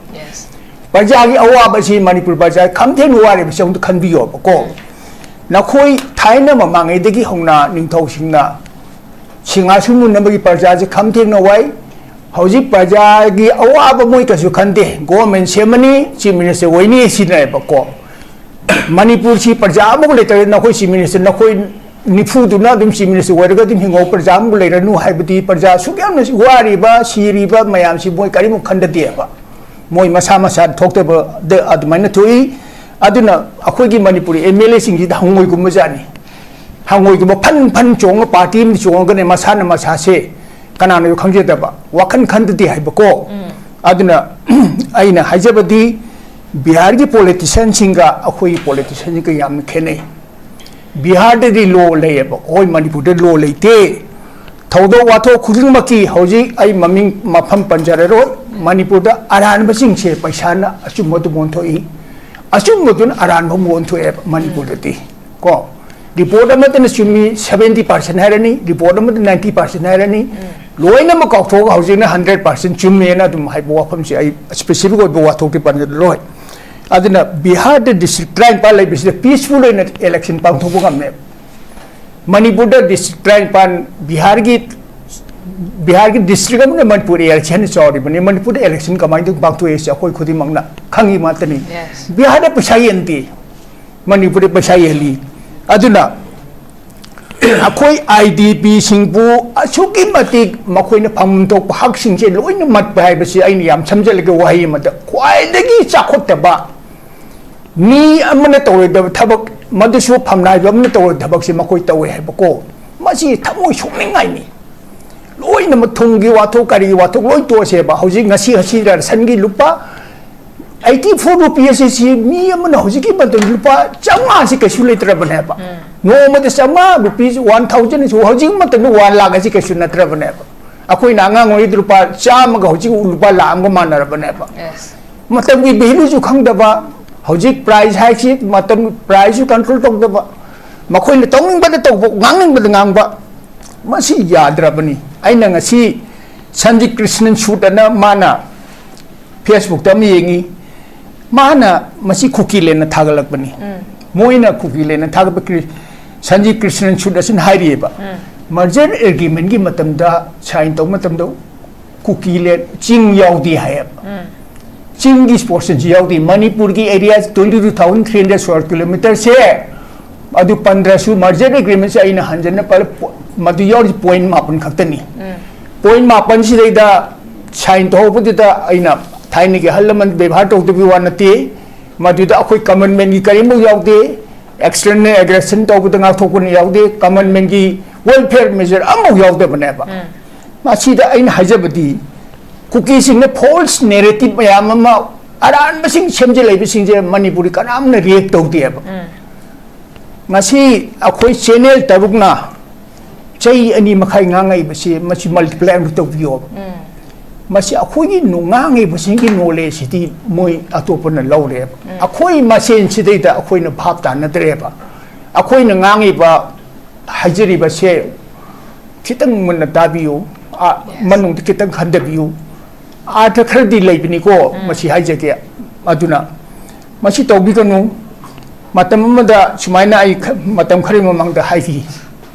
ꯄ꯭ꯔꯖꯥꯒꯤ ꯑꯋꯥꯕꯁꯤ, ꯃꯅꯤꯄꯨꯔ ꯄ꯭ꯔꯖꯥ ꯈꯝꯊꯦꯡꯅ ꯋꯥꯔꯤꯕꯁꯤ ꯑꯃꯨꯛꯇ ꯈꯟꯕꯤꯌꯣꯕꯀꯣ꯫ ꯅꯈꯣꯏ ꯊꯥꯏꯅ ꯃꯃꯥꯡꯉꯩꯗꯒꯤ ꯍꯧꯅ ꯅꯤꯡꯊꯧꯁꯤꯡꯅ ꯁꯤꯡꯍꯥꯁꯟ ꯃꯨꯟꯅꯕꯒꯤ ꯄ꯭ꯔꯖꯥꯁꯤ ꯈꯝꯊꯦꯡꯅ ꯋꯥꯏ꯫ ꯍꯧꯖꯤꯛ ꯄ꯭ꯔꯖꯥꯒꯤ ꯑꯋꯥꯕ ꯃꯣꯏ ꯀꯩꯁꯨ ꯈꯟꯗꯦ꯫ ꯒꯣꯚꯔꯟꯃꯦꯟ ꯁꯦꯝꯃꯅꯤ, ꯆꯤꯐ ꯃꯤꯅꯤꯁꯇꯔ ꯑꯣꯏꯅꯤ, ꯁꯤꯅꯦꯕꯀꯣ꯫ ꯃꯅꯤꯄꯨꯔꯁꯤ ꯄ꯭ꯔꯖꯥ ꯑꯃꯐꯥꯎ ꯂꯩꯇꯔꯦ, ꯅꯈꯣꯏ ꯆꯤꯐ ꯃꯤꯅꯤꯁꯇꯔ, ꯅꯈꯣꯏ ꯅꯤꯐꯨꯗꯨꯅ ꯑꯗꯨꯝ ꯆꯤꯐ ꯃꯤꯅꯤꯁꯇꯔ ꯑꯣꯏꯔꯒ ꯑꯗꯨꯝ ꯍꯤꯡꯉꯧ, ꯄ꯭ꯔꯖꯥ ꯑꯃꯕꯨ ꯂꯩꯔꯅꯨ ꯍꯥꯏꯕꯗꯤ, ꯄ꯭ꯔꯖꯥ ꯑꯁꯨꯛ ꯌꯥꯝꯅ ꯋꯥꯔꯤꯕ, ꯁꯤꯔꯤꯕ ꯃꯌꯥꯝꯁꯤ ꯃꯣꯏ ꯀꯔꯤꯃꯨꯛ ꯈꯟꯗꯗꯦꯕ꯫ ꯃꯣꯏ ꯃꯁꯥ ꯃꯁꯥ ꯊꯣꯛꯇꯕꯗ ꯑꯗꯨꯃꯥꯏꯅ ꯊꯣꯛꯏ꯫ ꯑꯗꯨꯅ ꯑꯩꯈꯣꯏꯒꯤ ꯃꯅꯤꯄꯨꯔꯤ ꯑꯦꯝ ꯑꯦꯜ ꯑꯦꯁꯤꯡꯁꯤꯗ ꯍꯪꯉꯣꯏꯒꯨꯝꯕ ꯖꯥꯠꯅꯤ꯫ ꯍꯪꯉꯣꯏꯒꯨꯝꯕ ꯐꯟ ꯐꯟ ꯆꯣꯡꯉ, ꯄꯥꯔꯇꯤ ꯑꯃꯗ ꯆꯣꯡꯉꯒꯅꯦ, ꯃꯁꯥꯅ ꯃꯁꯥꯁꯦ ꯀꯅꯥꯅꯁꯨ ꯈꯪꯖꯗꯕ, ꯋꯥꯈꯜ ꯈꯟꯗꯗꯦ ꯍꯥꯏꯕꯀꯣ꯫ ꯑꯗꯨꯅ ꯑꯩꯅ ꯍꯥꯏꯖꯕꯗꯤ, ꯕꯤꯍꯥꯔꯒꯤ ꯄꯣꯂꯤꯇꯤꯁꯤꯌꯥꯟꯁꯤꯡꯒ ꯑꯩꯈꯣꯏꯒꯤ ꯄꯣꯂꯤꯇꯤꯁꯤꯌꯥꯟꯁꯤꯡꯒ ꯌꯥꯝꯅ ꯈꯦꯠꯅꯩ꯫ ꯕꯤꯍꯥꯔꯗꯗꯤ ꯂꯣ ꯂꯩꯌꯦꯕ, ꯑꯩꯈꯣꯏ ꯃꯅꯤꯄꯨꯔꯗ ꯂꯣ ꯂꯩꯇꯦ꯫ ꯊꯧꯗꯣꯛ ꯋꯥꯊꯣꯛ ꯈꯨꯗꯤꯡꯃꯛꯀꯤ, ꯍꯧꯖꯤꯛ ꯑꯩ ꯃꯃꯤꯡ ꯃꯐꯝ ꯄꯟꯖꯔꯔꯣꯏ, ꯃꯅꯤꯄꯨꯔꯗ ꯑꯔꯥꯟꯕꯁꯤꯡꯁꯦ ꯄꯩꯁꯥꯅ ꯑꯆꯨꯝꯕ ꯑꯗꯨꯝ ꯑꯣꯟꯊꯣꯛꯏ, ꯑꯆꯨꯝꯕꯗꯨꯅ ꯑꯔꯥꯟꯕ ꯑꯃꯨꯛ ꯑꯣꯟꯊꯣꯛꯑꯦꯕ ꯃꯅꯤꯄꯨꯔꯗꯗꯤ꯫ ꯀꯣ, ꯔꯤꯄꯣꯔꯠ ꯑꯃꯗꯅ ꯆꯨꯝꯃꯤ ꯁꯚꯦꯟꯇꯤ ꯄꯥꯔꯁꯦꯟ ꯍꯥꯏꯔꯅꯤ, ꯔꯤꯄꯣꯔꯠ ꯑꯃꯗ ꯅꯥꯏꯟꯇꯤ ꯄꯥꯔꯁꯦꯟ ꯍꯥꯏꯔꯅꯤ꯫ ꯂꯣꯏꯅꯃꯛ ꯀꯥꯎꯊꯣꯛꯑꯒ ꯍꯧꯖꯤꯛꯅ ꯍꯟꯗ꯭ꯔꯦꯠ ꯄꯥꯔꯁꯦꯟ ꯆꯨꯝꯃꯦꯅ ꯑꯗꯨꯝ ꯍꯥꯏꯕ ꯋꯥꯐꯝꯁꯦ ꯑꯩ ꯁ꯭ꯄꯦꯁꯤꯐꯤꯛ ꯑꯣꯏꯕ ꯋꯥꯊꯣꯛꯇꯤ ꯄꯟꯖꯔꯔꯣꯏ꯫ ꯑꯗꯨꯅ ꯕꯤꯍꯥꯔꯗ ꯗꯤꯁꯇ꯭ꯔꯤꯛ ꯇꯔꯥꯅꯤꯄꯥꯜ ꯂꯩꯕꯁꯤꯗ ꯄꯤꯁꯐꯨꯜ ꯑꯣꯏꯅ ꯏꯂꯦꯛꯁꯟ ꯄꯥꯡꯊꯣꯛꯄ ꯉꯝꯃꯦ꯫ ꯃꯅꯤꯄꯨꯔꯗ ꯗꯤꯁꯇ꯭ꯔꯤꯛ ꯇꯔꯥꯅꯤꯄꯥꯜ, ꯕꯤꯍꯥꯔꯒꯤ, ꯕꯤꯍꯥꯔꯒꯤ ꯗꯤꯁꯇ꯭ꯔꯤꯛ ꯑꯃꯅ ꯃꯅꯤꯄꯨꯔ ꯑꯦꯔꯤꯌꯥꯁꯤ ꯍꯦꯟꯅ ꯆꯥꯎꯔꯤꯕꯅꯤ꯫ ꯃꯅꯤꯄꯨꯔꯗ ꯏꯂꯦꯛꯁꯟ ꯀꯃꯥꯏꯅ ꯇꯧ-, ꯄꯥꯡꯊꯣꯛꯑꯦꯁꯦ ꯑꯩꯈꯣꯏ ꯈꯨꯗꯤꯡꯃꯛꯅ ꯈꯪꯉꯤ ꯉꯥꯛꯇꯅꯤ꯫ Yes. ꯕꯤꯍꯥꯔꯗ ꯄꯩꯁꯥ ꯌꯦꯟꯗꯦ, ꯃꯅꯤꯄꯨꯔꯗ ꯄꯩꯁꯥ ꯌꯦꯜꯂꯤ꯫ ꯑꯗꯨꯅ ꯑꯩꯈꯣꯏ ꯑꯥꯏ ꯗꯤ ꯄꯤꯁꯤꯡꯕꯨ ꯑꯁꯨꯛꯀꯤ ꯃꯇꯤꯛ ꯃꯈꯣꯏꯅ ꯐꯪꯐꯝ ꯊꯣꯛꯄ ꯍꯛꯁꯤꯡꯁꯦ ꯂꯣꯏꯅ ꯃꯠꯄ ꯍꯥꯏꯕꯁꯤ ꯑꯩꯅ ꯌꯥꯝ ꯁꯝꯖꯜꯂꯒ ꯋꯥꯍꯩ ꯑꯃꯗ, ꯈ꯭ꯋꯥꯏꯗꯒꯤ ꯆꯥꯎꯈꯠꯇꯕ, ꯃꯤ ꯑꯃꯅ ꯇꯧꯔꯣꯏꯗꯕ ꯊꯕꯛ, ꯃꯗꯨꯁꯨ ꯐꯝꯅꯥꯏꯕ ꯑꯃꯅ ꯇꯧꯔꯣꯏꯗꯕ ꯊꯕꯛꯁꯦ ꯃꯈꯣꯏ ꯇꯧꯋꯦ ꯍꯥꯏꯕꯀꯣ꯫ ꯃꯁꯤ ꯊꯃꯣꯏ ꯁꯣꯛꯅꯤꯡꯉꯥꯏꯅꯤ꯫ ꯂꯣꯏꯅꯃꯛ ꯊꯨꯝꯒꯤ ꯋꯥꯊꯣꯛ, ꯀꯔꯤꯒꯤ ꯋꯥꯊꯣꯛ ꯂꯣꯏ ꯇꯣꯛꯑꯁꯦꯕ꯫ ꯍꯧꯖꯤꯛ ꯉꯁꯤ, ꯉꯁꯤ ꯔꯦꯁꯟꯒꯤ ꯂꯨꯄꯥ ꯑꯩꯠꯇꯤ ꯐꯣꯔ ꯔꯨꯄꯤꯁ ꯑꯁꯤ ꯃꯤ ꯑꯃꯅ ꯍꯧꯖꯤꯛꯀꯤ ꯃꯇꯝꯗ ꯂꯨꯄꯥ ꯆꯥꯝꯃꯉꯥꯁꯤ ꯀꯩꯁꯨ ꯂꯩꯇ꯭ꯔꯕꯅꯦꯕ꯫ ꯅꯣꯡꯃꯗ ꯆꯥꯝꯃꯉꯥ ꯔꯨꯄꯤꯁ ꯋꯥꯟ ꯊꯥꯎꯖꯟ ꯑꯁꯤ ꯍꯧꯖꯤꯛ ꯃꯇꯝꯗ ꯋꯥꯟ ꯂꯥꯈ ꯑꯁꯤ ꯀꯩꯁꯨ ꯅꯠꯇ꯭ꯔꯕꯅꯦꯕ꯫ ꯑꯩꯈꯣꯏꯅ ꯑꯉꯥꯡ ꯑꯣꯏꯔꯤꯉꯩꯗ ꯂꯨꯄꯥ ꯆꯥꯝꯃꯒ ꯍꯧꯖꯤꯛ ꯂꯨꯄꯥ ꯂꯥꯈ ꯑꯃꯒ ꯃꯥꯟꯅꯔꯕꯅꯦꯕ꯫ Yes. ꯃꯇꯝꯒꯤ ꯚꯦꯂꯨꯁꯨ ꯈꯪꯗꯕ, ꯍꯧꯖꯤꯛ ꯄ꯭ꯔꯥꯏꯁ ꯍꯥꯏꯁꯤ ꯃꯇꯝ ꯄ꯭ꯔꯥꯏꯁꯁꯨ ꯀꯟꯇ꯭ꯔꯣꯜ ꯇꯧꯗꯕ, ꯃꯈꯣꯏꯅ ꯇꯧꯅꯤꯡꯕꯗ ꯇꯧꯕ, ꯉꯥꯡꯅꯤꯡꯕꯗ ꯉꯥꯡꯕ, ꯃꯁꯤ ꯌꯥꯗ꯭ꯔꯕꯅꯤ꯫ ꯑꯩꯅ ꯉꯁꯤ ꯁꯟꯖꯤꯠ ꯀ꯭ꯔꯤꯁꯅꯟ ꯁꯨꯠ ꯑꯅ ꯃꯥꯅ ꯐꯦꯁꯕꯨꯛꯇ ꯑꯃ ꯌꯦꯡꯉꯤ, ꯃꯥꯅ ꯃꯁꯤ ꯀꯨꯀꯤꯂꯦꯟꯅ ꯊꯥꯒꯠꯂꯛꯄꯅꯤ꯫ ꯎꯝ꯫ ꯃꯣꯏꯅ ꯀꯨꯀꯤꯂꯦꯟꯅ ꯊꯥꯒꯠꯄ ꯀ꯭ꯔꯤ-, ꯁꯟꯖꯤꯠ ꯀ꯭ꯔꯤꯁꯅꯟ ꯁꯨꯠ ꯑꯁꯤꯅ ꯍꯥꯏꯔꯤꯑꯕ, ꯎꯝ꯫ ꯃꯔꯖꯔ ꯑꯦꯒ꯭ꯔꯤꯃꯦꯟꯒꯤ ꯃꯇꯝꯗ ꯁꯥꯏꯟ ꯇꯧꯕ ꯃꯇꯝꯗ ꯀꯨꯀꯤꯂꯦꯟ ꯆꯤꯡ ꯌꯥꯎꯗꯦ ꯍꯥꯏꯌꯦꯕ꯫ ꯎꯝ꯫ ꯆꯤꯡꯒꯤ ꯄꯣꯔꯁꯟꯁꯤ ꯌꯥꯎꯗꯦ꯫ ꯃꯅꯤꯄꯨꯔꯒꯤ area twenty two thousand three hundred square kilometer ꯁꯦ, ꯑꯗꯨ ꯄꯟꯗ꯭ꯔꯁꯨ ꯃꯔꯖꯔ ꯑꯦꯒ꯭ꯔꯤꯃꯦꯟꯁꯦ ꯑꯩꯅ ꯍꯟꯖꯟꯅ ꯄꯜꯂ-, ꯄꯣ-, ꯃꯗꯨ ꯌꯥꯎꯔꯤꯁꯤ ꯄꯣꯏꯟ ꯃꯥꯄꯟ ꯈꯛꯇꯅꯤ꯫ ꯎꯝ꯫ ꯄꯣꯏꯟ ꯃꯥꯄꯟꯁꯤꯗꯩꯗ ꯁꯥꯏꯟ ꯇꯧꯍꯧꯕꯗꯨꯗ ꯑꯩꯅ ꯊꯥꯏꯅꯒꯤ ꯑꯍꯜ ꯂꯃꯟ ꯕꯦꯕꯥꯔ ꯇꯧꯗꯕꯒꯤ ꯋꯥ ꯅꯠꯇꯦ, ꯃꯗꯨꯗ ꯑꯩꯈꯣꯏ ꯀꯃꯟꯃꯦꯟꯒꯤ ꯀꯔꯤꯝꯐꯥꯎ ꯌꯥꯎꯗꯦ, ꯑꯦꯛꯁꯇꯔꯅꯦꯜ ꯑꯦꯒ꯭ꯔꯦꯁꯟ ꯇꯧꯕꯗ ꯉꯥꯛꯊꯣꯛꯄꯅ ꯌꯥꯎꯗꯦ, ꯀꯃꯟꯃꯦꯟꯒꯤ ꯋꯦꯜꯐꯤꯌꯔ ꯃꯦꯖꯔ ꯑꯃꯐꯥꯎ ꯌꯥꯎꯗꯕꯅꯦꯕ꯫ ꯎꯝ꯫ ꯃꯁꯤꯗ ꯑꯩꯅ ꯍꯥꯏꯖꯕꯗꯤ, ꯀꯨꯀꯤꯁꯤꯡꯅ ꯐꯣꯜꯁ ꯅꯦꯔꯦꯇꯤꯚ ꯃꯌꯥꯝ ꯑꯃ ꯑꯔꯥꯟꯕꯁꯤꯡ ꯁꯦꯝꯖꯤꯜꯂꯛꯏꯕꯁꯤꯡꯁꯦ ꯃꯅꯤꯄꯨꯔꯤ ꯀꯅꯥꯝꯅ ꯔꯤꯌꯦꯛ ꯇꯧꯗꯦꯕ꯫ ꯎꯝ꯫ ꯉꯁꯤ ꯑꯩꯈꯣꯏ ꯆꯦꯅꯦꯜ ꯇꯔꯨꯛꯅ ꯆꯍꯤ ꯑꯅꯤ ꯃꯈꯥꯏ ꯉꯥꯡꯉꯛꯏꯕꯁꯤ ꯃꯁꯤ ꯃꯜꯇꯤꯄ꯭ꯂꯥꯏ ꯑꯃ ꯇꯧꯕꯤꯌꯣꯕ꯫ ꯎꯝ꯫ ꯃꯁꯤ ꯑꯩꯈꯣꯏꯒꯤ ꯅꯣ-, ꯉꯥꯡꯉꯤꯕꯁꯤꯡꯒꯤ ꯅꯣꯂꯦꯖꯁꯤꯗꯤ ꯃꯣꯏ ꯑꯇꯣꯞꯄꯅ ꯂꯧꯔꯦꯕ꯫ ꯎꯝ꯫ ꯑꯩꯈꯣꯏ ꯃꯁꯦꯟꯁꯤꯗꯩꯗ ꯑꯩꯈꯣꯏꯅ ꯚꯥꯞ ꯇꯥꯅꯗ꯭ꯔꯦꯕ꯫ ꯑꯩꯈꯣꯏꯅ ꯉꯥꯡꯉꯤꯕ, ꯍꯥꯏꯖꯔꯤꯕꯁꯦ ꯈꯤꯇꯪ ꯃꯨꯟꯅ ꯇꯥꯕꯤꯌꯨ꯫ ꯑꯥ, ꯃꯅꯨꯡꯗ ꯈꯤꯇꯪ ꯈꯟꯊꯕꯤꯌꯨ꯫ ꯑꯥꯔꯊ ꯈꯔꯗꯤ ꯂꯩꯕꯅꯤꯀꯣ, ꯎꯝ꯫ ꯃꯁꯤ ꯍꯥꯏꯖꯒꯦ꯫ ꯑꯗꯨꯅ ꯃꯁꯤ ꯇꯧꯕꯤꯒꯅꯨ꯫ ꯃꯇꯝ ꯑꯃꯗ ꯁꯨꯃꯥꯏꯅ ꯑꯩ ꯈ-, ꯃꯇꯝ ꯈꯔꯒꯤ ꯃꯃꯥꯡꯗ ꯍꯥꯏꯈꯤ꯫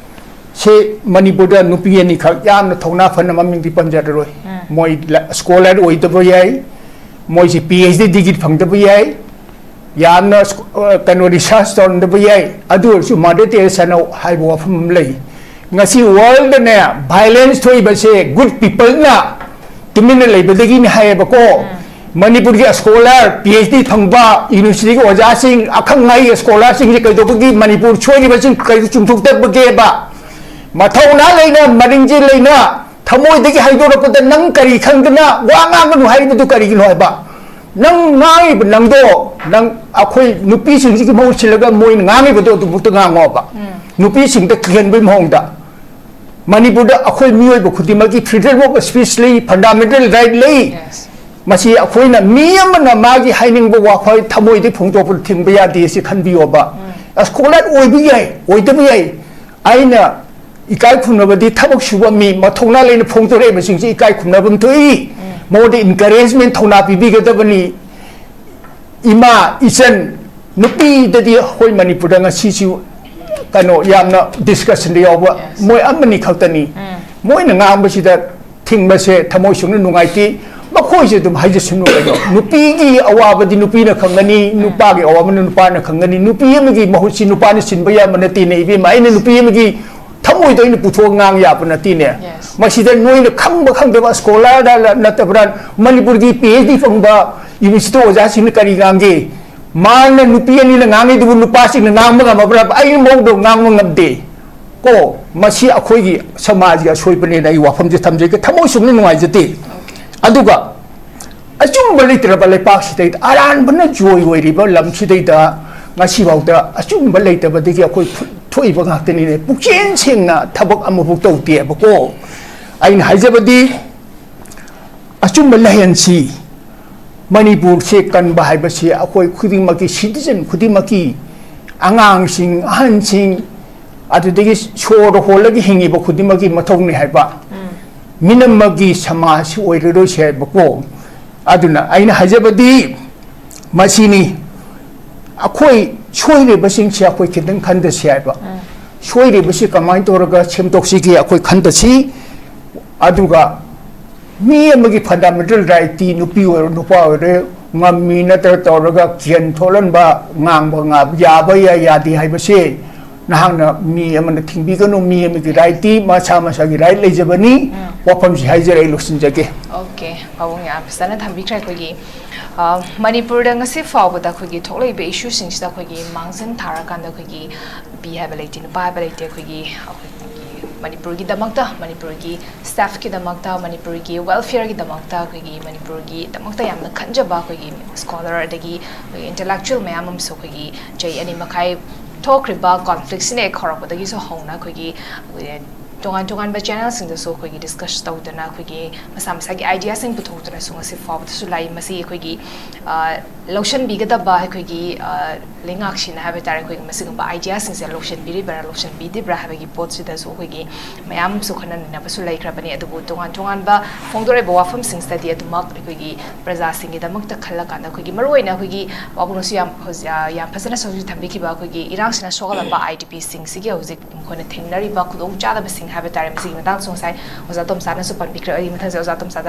ꯁꯤ ꯃꯅꯤꯄꯨꯔꯗ ꯅꯨꯄꯤ ꯑꯅꯤꯈꯛ ꯌꯥꯝꯅ ꯊꯧꯅꯥ ꯐꯅ, ꯃꯃꯤꯡꯗꯤ ꯄꯟꯖꯔꯔꯣꯏ꯫ ꯎꯝ꯫ ꯃꯣꯏ ꯂ-, ꯁ꯭ꯀꯣꯂꯔ ꯑꯣꯏꯗꯕ ꯌꯥꯏ, ꯃꯣꯏꯁꯤ ꯄꯤ ꯑꯩꯆ ꯗꯤ ꯗꯤꯒ꯭ꯔꯤ ꯐꯪꯗꯕ ꯌꯥꯏ, ꯌꯥꯝꯅ ꯁ꯭ꯀꯨ-, ꯑ, ꯀꯩꯅꯣ, ꯔꯤꯁꯔꯁ ꯇꯧꯔꯝꯗꯕ ꯌꯥꯏ, ꯑꯗꯨ ꯑꯣꯏꯔꯁꯨ ꯃꯥꯗꯔ ꯇꯦꯔꯦꯁꯥꯅ ꯍꯥꯏꯕ ꯋꯥꯐꯝ ꯑꯃ ꯂꯩ꯫ ꯉꯁꯤ ꯋꯥꯔꯜꯗꯅꯦ ꯚꯥꯏꯂꯦꯟꯁ ꯊꯣꯛꯏꯕꯁꯦ ꯒꯨꯗ ꯄꯤꯄꯜꯅ ꯇꯨꯃꯤꯟꯅ ꯂꯩꯕꯗꯒꯤꯅꯤ ꯍꯥꯏꯌꯦꯕꯀꯣ꯫ ꯎꯝ꯫ ꯃꯅꯤꯄꯨꯔꯒꯤ ꯁ꯭ꯀꯣꯂꯔ, ꯄꯤ ꯑꯩꯆ ꯗꯤ ꯐꯪꯕ, ꯌꯨꯅꯤꯚꯔꯁꯤꯇꯤꯒꯤ ꯑꯣꯖꯥꯁꯤꯡ, ꯑꯈꯪ ꯑꯍꯩ ꯁ꯭ꯀꯣꯂꯔꯁꯤꯡꯁꯦ ꯀꯩꯗꯧꯕꯒꯤ ꯃꯅꯤꯄꯨꯔ ꯁꯣꯏꯔꯤꯕꯁꯤꯡ ꯀꯩꯗ ꯆꯨꯝꯊꯣꯛꯇꯕꯒꯦꯕ? ꯃꯊꯧꯅꯥ ꯂꯩꯅ, ꯃꯔꯤꯡꯖꯦꯜ ꯂꯩꯅ, ꯊꯃꯣꯏꯗꯒꯤ ꯍꯥꯏꯗꯣꯔꯛꯄꯗ ꯅꯪ ꯀꯔꯤ ꯈꯪꯗꯅ ꯋꯥ ꯉꯥꯡꯒꯅꯨ ꯍꯥꯏꯔꯤꯕꯗꯨ ꯀꯔꯤꯒꯤꯅꯣ ꯍꯥꯏꯕ? ꯅꯪ ꯉꯥꯡꯉꯤꯕ ꯅꯪꯗꯣ, ꯅꯪ ꯑꯩꯈꯣꯏ ꯅꯨꯄꯤꯁꯤꯡꯁꯤꯒꯤ ꯃꯍꯨꯠ ꯁꯤꯜꯂꯒ ꯃꯣꯏꯅ ꯉꯥꯡꯉꯤꯕꯗꯣ ꯑꯗꯨꯃꯛꯇ ꯉꯥꯡꯉꯣꯕ꯫ ꯎꯝ꯫ ꯅꯨꯄꯤꯁꯤꯡꯗ ꯀꯤꯍꯟꯕꯒꯤ ꯃꯑꯣꯡꯗ꯫ ꯃꯅꯤꯄꯨꯔꯗ ꯑꯩꯈꯣꯏ ꯃꯤꯑꯣꯏꯕ ꯈꯨꯗꯤꯡꯃꯛꯀꯤ freedom of speech ꯂꯩ, fundamental right ꯂꯩ꯫ Yes꯫ ꯃꯁꯤ ꯑꯩꯈꯣꯏꯅ ꯃꯤ ꯑꯃꯅ ꯃꯥꯒꯤ ꯍꯥꯏꯅꯤꯡꯕ ꯋꯥꯐꯝ ꯊꯃꯣꯏꯗꯒꯤ ꯐꯣꯡꯗꯣꯛꯄ ꯊꯤꯡꯕ ꯌꯥꯗꯦ, ꯁꯤ ꯈꯟꯕꯤꯌꯣꯕ꯫ ꯎꯝ꯫ ꯁ꯭ꯀꯣꯂꯔ ꯑꯣꯏꯕ ꯌꯥꯏ, ꯑꯣꯏꯗꯕ ꯌꯥꯏ꯫ ꯑꯩꯅ ꯏꯀꯥꯏ ꯈꯨꯝꯅꯕꯗꯤ ꯊꯕꯛ ꯁꯨꯕ ꯃꯤ, ꯃꯊꯧꯅꯥ ꯂꯩꯅ ꯐꯣꯡꯗꯣꯔꯛꯏꯕꯁꯤꯡꯁꯤ ꯏꯀꯥꯏ ꯈꯨꯝꯅꯕ ꯑꯃ ꯊꯣꯛꯏ꯫ ꯃꯉꯣꯟꯗ ꯏꯟꯀꯔꯦꯖꯃꯦꯟ, ꯊꯧꯅꯥ ꯄꯤꯕꯤꯒꯗꯕꯅꯤ꯫ ꯏꯃꯥ, ꯏꯆꯟ, ꯅꯨꯄꯤꯗꯗꯤ ꯑꯩꯈꯣꯏ ꯃꯅꯤꯄꯨꯔꯗ ꯉꯁꯤꯁꯨ ꯀꯩꯅꯣ ꯌꯥꯝꯅ ꯗꯤꯁꯀꯁꯟꯗ ꯌꯥꯎꯕ ꯃꯣꯏ ꯑꯃꯅꯤ ꯈꯛꯇꯅꯤ꯫ ꯃꯣꯏꯅ ꯉꯥꯡꯕꯁꯤꯗ ꯊꯤꯡꯕꯁꯦ ꯊꯃꯣꯏ ꯁꯨꯡꯅ ꯅꯨꯡꯉꯥꯏꯇꯦ꯫ ꯃꯈꯣꯏꯁꯦ ꯑꯗꯨꯝ ꯍꯥꯏꯖꯁꯅꯨ ꯀꯩꯅꯣ꯫ ꯅꯨꯄꯤꯒꯤ ꯑꯋꯥꯕꯗꯤ ꯅꯨꯄꯤꯅ ꯈꯪꯒꯅꯤ, ꯅꯨꯄꯥꯒꯤ ꯑꯋꯥꯕꯅ ꯅꯨꯄꯥꯅ ꯈꯪꯒꯅꯤ꯫ ꯅꯨꯄꯤ ꯑꯃꯒꯤ ꯃꯍꯨꯠꯁꯤ ꯅꯨꯄꯥꯅ ꯁꯤꯟꯕ ꯌꯥꯕ ꯅꯠꯇꯦꯅꯦ, ꯏꯕꯦꯝꯃ꯫ ꯑꯩꯅ ꯅꯨꯄꯤ ꯑꯃꯒꯤ ꯊꯃꯣꯏꯗꯣ ꯑꯩꯅ ꯄꯨꯊꯣꯛꯑ ꯉꯥꯡ ꯌꯥꯕ ꯅꯠꯇꯦꯅꯦ꯫ ꯃꯁꯤꯗ ꯅꯣꯏꯅ ꯈꯪꯕ ꯈꯪꯗꯕ ꯁ꯭ꯀꯣꯂꯔꯗ ꯅꯠꯇꯕ꯭ꯔꯥ, ꯃꯅꯤꯄꯨꯔꯒꯤ ꯄꯤ ꯑꯩꯆ ꯗꯤ ꯐꯪꯕ ꯌꯨꯅꯤꯚꯔꯁꯤꯇꯤ ꯑꯣꯖꯥꯁꯤꯡꯅ ꯀꯔꯤ ꯉꯥꯡꯒꯦ? ꯃꯥꯅ ꯅꯨꯄꯤ ꯑꯅꯤꯅ ꯉꯥꯡꯉꯤꯗꯨꯕꯨ ꯅꯨꯄꯥꯁꯤꯡꯅ ꯉꯥꯡꯕ ꯉꯝꯃꯕ꯭ꯔꯥ? ꯑꯩ ꯃꯑꯣꯡꯗ ꯉꯥꯡꯕ ꯉꯝꯗꯦ꯫ ꯀꯣ, ꯃꯁꯤ ꯑꯩꯈꯣꯏꯒꯤ ꯁꯃꯥꯖꯒꯤ ꯑꯁꯣꯏꯕꯅꯦꯅ ꯑꯩ ꯋꯥꯐꯝꯁꯦ ꯊꯝꯖꯒꯦ꯫ ꯊꯃꯣꯏ ꯁꯨꯡꯅ ꯅꯨꯡꯉꯥꯏꯖꯗꯦ꯫ ꯑꯗꯨꯒ ꯑꯆꯨꯝꯕ ꯂꯩꯇ꯭ꯔꯕ ꯂꯩꯄꯥꯛꯁꯤꯗꯩꯗ, ꯑꯔꯥꯟꯕꯅ ꯖꯣꯏ ꯑꯣꯏꯔꯤꯕ ꯂꯝꯁꯤꯗꯩꯗ ꯉꯁꯤꯐꯥꯎꯗ ꯑꯆꯨꯝꯕ ꯂꯩꯇꯕꯗꯒꯤ ꯑꯩꯈꯣꯏ ꯐꯨ-, ꯊꯣꯛꯏꯕ ꯉꯥꯛꯇꯅꯤꯅꯦ꯫ ꯄꯨꯛꯆꯦꯟ ꯁꯦꯡꯅ ꯊꯕꯛ ꯑꯃꯐꯥꯎ ꯇꯧꯗꯦꯕꯀꯣ꯫ ꯑꯩꯅ ꯍꯥꯏꯖꯕꯗꯤ, ꯑꯆꯨꯝꯕ ꯂꯩꯍꯟꯁꯤ꯫ ꯃꯅꯤꯄꯨꯔꯁꯦ ꯀꯟꯕ ꯍꯥꯏꯕꯁꯤ ꯑꯩꯈꯣꯏ ꯈꯨꯗꯤꯡꯃꯛꯀꯤ, ꯁꯤꯇꯤꯖꯟ ꯈꯨꯗꯤꯡꯃꯛꯀꯤ, ꯑꯉꯥꯡꯁꯤꯡ, ꯑꯍꯟꯁꯤꯡ, ꯑꯗꯨꯗꯒꯤ ꯁꯣꯔ ꯍꯣꯜꯂꯒ ꯍꯤꯡꯉꯤꯕ ꯈꯨꯗꯤꯡꯃꯛꯀꯤ ꯃꯊꯧꯅꯤ ꯍꯥꯏꯕ꯫ ꯃꯤꯅꯝꯃꯒꯤ ꯁꯃꯥꯖ ꯑꯣꯏꯔꯔꯣꯏꯁꯦ ꯍꯥꯏꯕꯀꯣ꯫ ꯑꯗꯨꯅ ꯑꯩꯅ ꯍꯥꯏꯖꯕꯗꯤ ꯃꯁꯤꯅꯤ, ꯑꯩꯈꯣꯏ ꯁꯣꯏꯔꯤꯕꯁꯤꯡꯁꯦ ꯑꯩꯈꯣꯏ ꯈꯤꯇꯪ ꯈꯟꯊꯁꯤ ꯍꯥꯏꯕ꯫ ꯁꯣꯏꯔꯤꯕꯁꯤ ꯀꯃꯥꯏꯅ ꯇꯧꯔꯒ ꯁꯦꯝꯗꯣꯛꯁꯤꯒꯦ ꯑꯩꯈꯣꯏ ꯈꯟꯊꯁꯤ꯫ ꯑꯗꯨꯒ ꯃꯤ ꯑꯃꯒꯤ ꯐꯟꯗꯥꯃꯦꯟꯇꯦꯜ ꯔꯥꯏꯠꯇꯤ, ꯅꯨꯄꯤ ꯑꯣꯏꯔꯣ ꯅꯨꯄꯥ ꯑꯣꯏꯔꯣ, ꯉꯝꯃꯤ ꯅꯠꯇ꯭ꯔ ꯇꯧꯔꯒ ꯀꯤꯍꯟ ꯊꯣꯛꯍꯟꯕ, ꯉꯥꯡꯕ ꯉꯥ-, ꯌꯥꯕ ꯌꯥꯏ, ꯌꯥꯗꯦ ꯍꯥꯏꯕꯁꯦ ꯅꯍꯥꯛꯅ ꯃꯤ ꯑꯃꯅ ꯊꯤꯡꯕꯤꯒꯅꯨ꯫ ꯃꯤ ꯑꯃꯒꯤ ꯔꯥꯏꯠꯇꯤ ꯃꯁꯥ ꯃꯁꯥꯒꯤ ꯔꯥꯏꯠ ꯂꯩꯖꯕꯅꯤ꯫ ꯋꯥꯐꯝꯁꯤ ꯍꯥꯏꯖꯔ ꯑꯩ ꯂꯣꯏꯁꯤꯟꯖꯒꯦ꯫ ꯑꯣꯀꯦ, ꯄꯥꯕꯨꯡ ꯌꯥꯝ ꯐꯖꯅ ꯊꯝꯕꯤꯈ꯭ꯔꯦ꯫ ꯑꯩꯈꯣꯏꯒꯤ, ꯑ, ꯃꯅꯤꯄꯨꯔꯗ ꯉꯁꯤ ꯐꯥꯎꯕꯗ ꯑꯩꯈꯣꯏꯒꯤ ꯊꯣꯛꯂꯛꯏꯕ ꯏꯁꯨꯁꯤꯡꯁꯤꯗ ꯑꯩꯈꯣꯏꯒꯤ ꯃꯥꯡꯖꯤꯟ ꯊꯥꯔꯀꯥꯟꯗ ꯑꯩꯈꯣꯏꯒꯤ ꯅꯨꯄꯤ ꯍꯥꯏꯕ ꯂꯩꯇꯦ, ꯅꯨꯄꯥ ꯍꯥꯏꯕ ꯂꯩꯇꯦ, ꯑꯩꯈꯣꯏꯒꯤ, ꯑꯩꯈꯣꯏꯒꯤ ꯃꯅꯤꯄꯨꯔꯒꯤꯗꯃꯛꯇ, ꯃꯅꯤꯄꯨꯔꯒꯤ ꯁ꯭ꯇꯥꯐꯀꯤꯗꯃꯛꯇ, ꯃꯅꯤꯄꯨꯔꯒꯤ ꯋꯦꯜꯐꯤꯌꯔꯒꯤꯗꯃꯛꯇ, ꯑꯩꯈꯣꯏꯒꯤ ꯃꯅꯤꯄꯨꯔꯒꯤꯗꯃꯛꯇ ꯌꯥꯝꯅ ꯈꯟꯖꯕ ꯑꯩꯈꯣꯏꯒꯤ ꯁ꯭ꯀꯣꯂꯔ ꯑꯗꯒꯤ ꯑꯩꯈꯣꯏꯒꯤ ꯏꯟꯇꯦꯂꯦꯛꯆꯨꯋꯦꯜ ꯃꯌꯥꯝ ꯑꯃꯁꯨ ꯑꯩꯈꯣꯏꯒꯤ ꯆꯍꯤ ꯑꯅꯤ ꯃꯈꯥꯏ ꯊꯣꯛꯈ꯭ꯔꯤꯕ ꯀꯣꯟꯐ꯭ꯂꯤꯛꯁꯤꯅ ꯍꯦꯛ ꯍꯧꯔꯛꯄꯗꯒꯤꯁꯨ ꯍꯧꯅ ꯑꯩꯈꯣꯏꯒꯤ, ꯑꯩꯈꯣꯏꯒꯤ ꯇꯣꯉꯥꯟ ꯇꯣꯉꯥꯟꯕ ꯆꯦꯅꯦꯜꯁꯤꯡꯗꯁꯨ ꯑꯩꯈꯣꯏꯒꯤ ꯗꯤꯁꯀꯁ ꯇꯧꯗꯅ ꯑꯩꯈꯣꯏꯒꯤ ꯃꯁꯥ ꯃꯁꯥꯒꯤ ꯑꯥꯏꯗꯤꯌꯥꯁꯤꯡ ꯄꯨꯊꯣꯛꯇꯨꯅꯁꯨ ꯉꯁꯤ ꯐꯥꯎꯕꯗꯁꯨ ꯂꯥꯛꯏ꯫ ꯃꯁꯤ ꯑꯩꯈꯣꯏꯒꯤ, ꯑ, ꯂꯧꯁꯤꯟꯕꯤꯒꯗꯕ ꯑꯩꯈꯣꯏꯒꯤ, ꯑ, ꯂꯩꯉꯥꯛꯁꯤꯅ ꯍꯥꯏꯕ ꯇꯥꯔꯦ, ꯑꯩꯈꯣꯏꯒꯤ ꯃꯁꯤꯒꯨꯝꯕ ideaꯁꯤꯡꯁꯦ ꯂꯧꯁꯤꯟꯕꯤꯔꯤꯕ꯭ꯔꯥ, ꯂꯧꯁꯤꯟꯕꯤꯗꯕ꯭ꯔꯥ ꯍꯥꯏꯕꯒꯤ ꯄꯣꯠꯁꯤꯗꯁꯨ ꯑꯩꯈꯣꯏꯒꯤ ꯃꯌꯥꯝ ꯁꯣꯛꯍꯟꯅꯅꯕꯁꯨ ꯂꯩꯈ꯭ꯔꯕꯅꯤ꯫ ꯑꯗꯨꯕꯨ ꯇꯣꯉꯥꯟ ꯇꯣꯉꯥꯟꯕ ꯐꯣꯡꯗꯣꯔꯛꯏꯕ ꯋꯥꯐꯝꯁꯤꯡꯁꯤꯗꯗꯤ ꯑꯗꯨꯃꯛ ꯑꯩꯈꯣꯏꯒꯤ ꯄ꯭ꯔꯖꯥꯁꯤꯡꯒꯤꯗꯃꯛꯇ ꯈꯜꯂꯀꯥꯟꯗ, ꯑꯩꯈꯣꯏꯒꯤ ꯃꯔꯨꯑꯣꯏꯅ ꯑꯩꯈꯣꯏꯒꯤ ꯄꯥꯕꯨꯡꯅꯁꯨ ꯌꯥꯝ ꯍꯧꯖꯤꯛ, ꯑ, ꯌꯥꯝ ꯐꯖꯅꯁꯨ ꯍꯧꯖꯤꯛ ꯊꯝꯕꯤꯈꯤꯕ, ꯑꯩꯈꯣꯏꯒꯤ ꯏꯔꯥꯡꯁꯤꯅ ꯁꯣꯛꯍꯜꯂꯝꯕ IDPꯁꯤꯡꯁꯤꯒꯤ ꯍꯧꯖꯤꯛ ꯃꯈꯣꯏꯅ ꯊꯦꯡꯅꯔꯤꯕ ꯈꯨꯗꯣꯡꯆꯥꯗꯕꯁꯤꯡ ꯍꯥꯏꯕ ꯇꯥꯔꯦ, ꯃꯁꯤꯒꯤ ꯃꯇꯥꯡꯗꯁꯨ ꯉꯁꯥꯏ ꯑꯣꯖꯥ ꯇꯣꯝꯆꯥꯅꯁꯨ ꯄꯟꯕꯤꯈ꯭ꯔꯦ꯫ ꯑꯩ ꯃꯊꯪꯁꯦ ꯑꯣꯖꯥ ꯇꯣꯝꯆꯥꯗ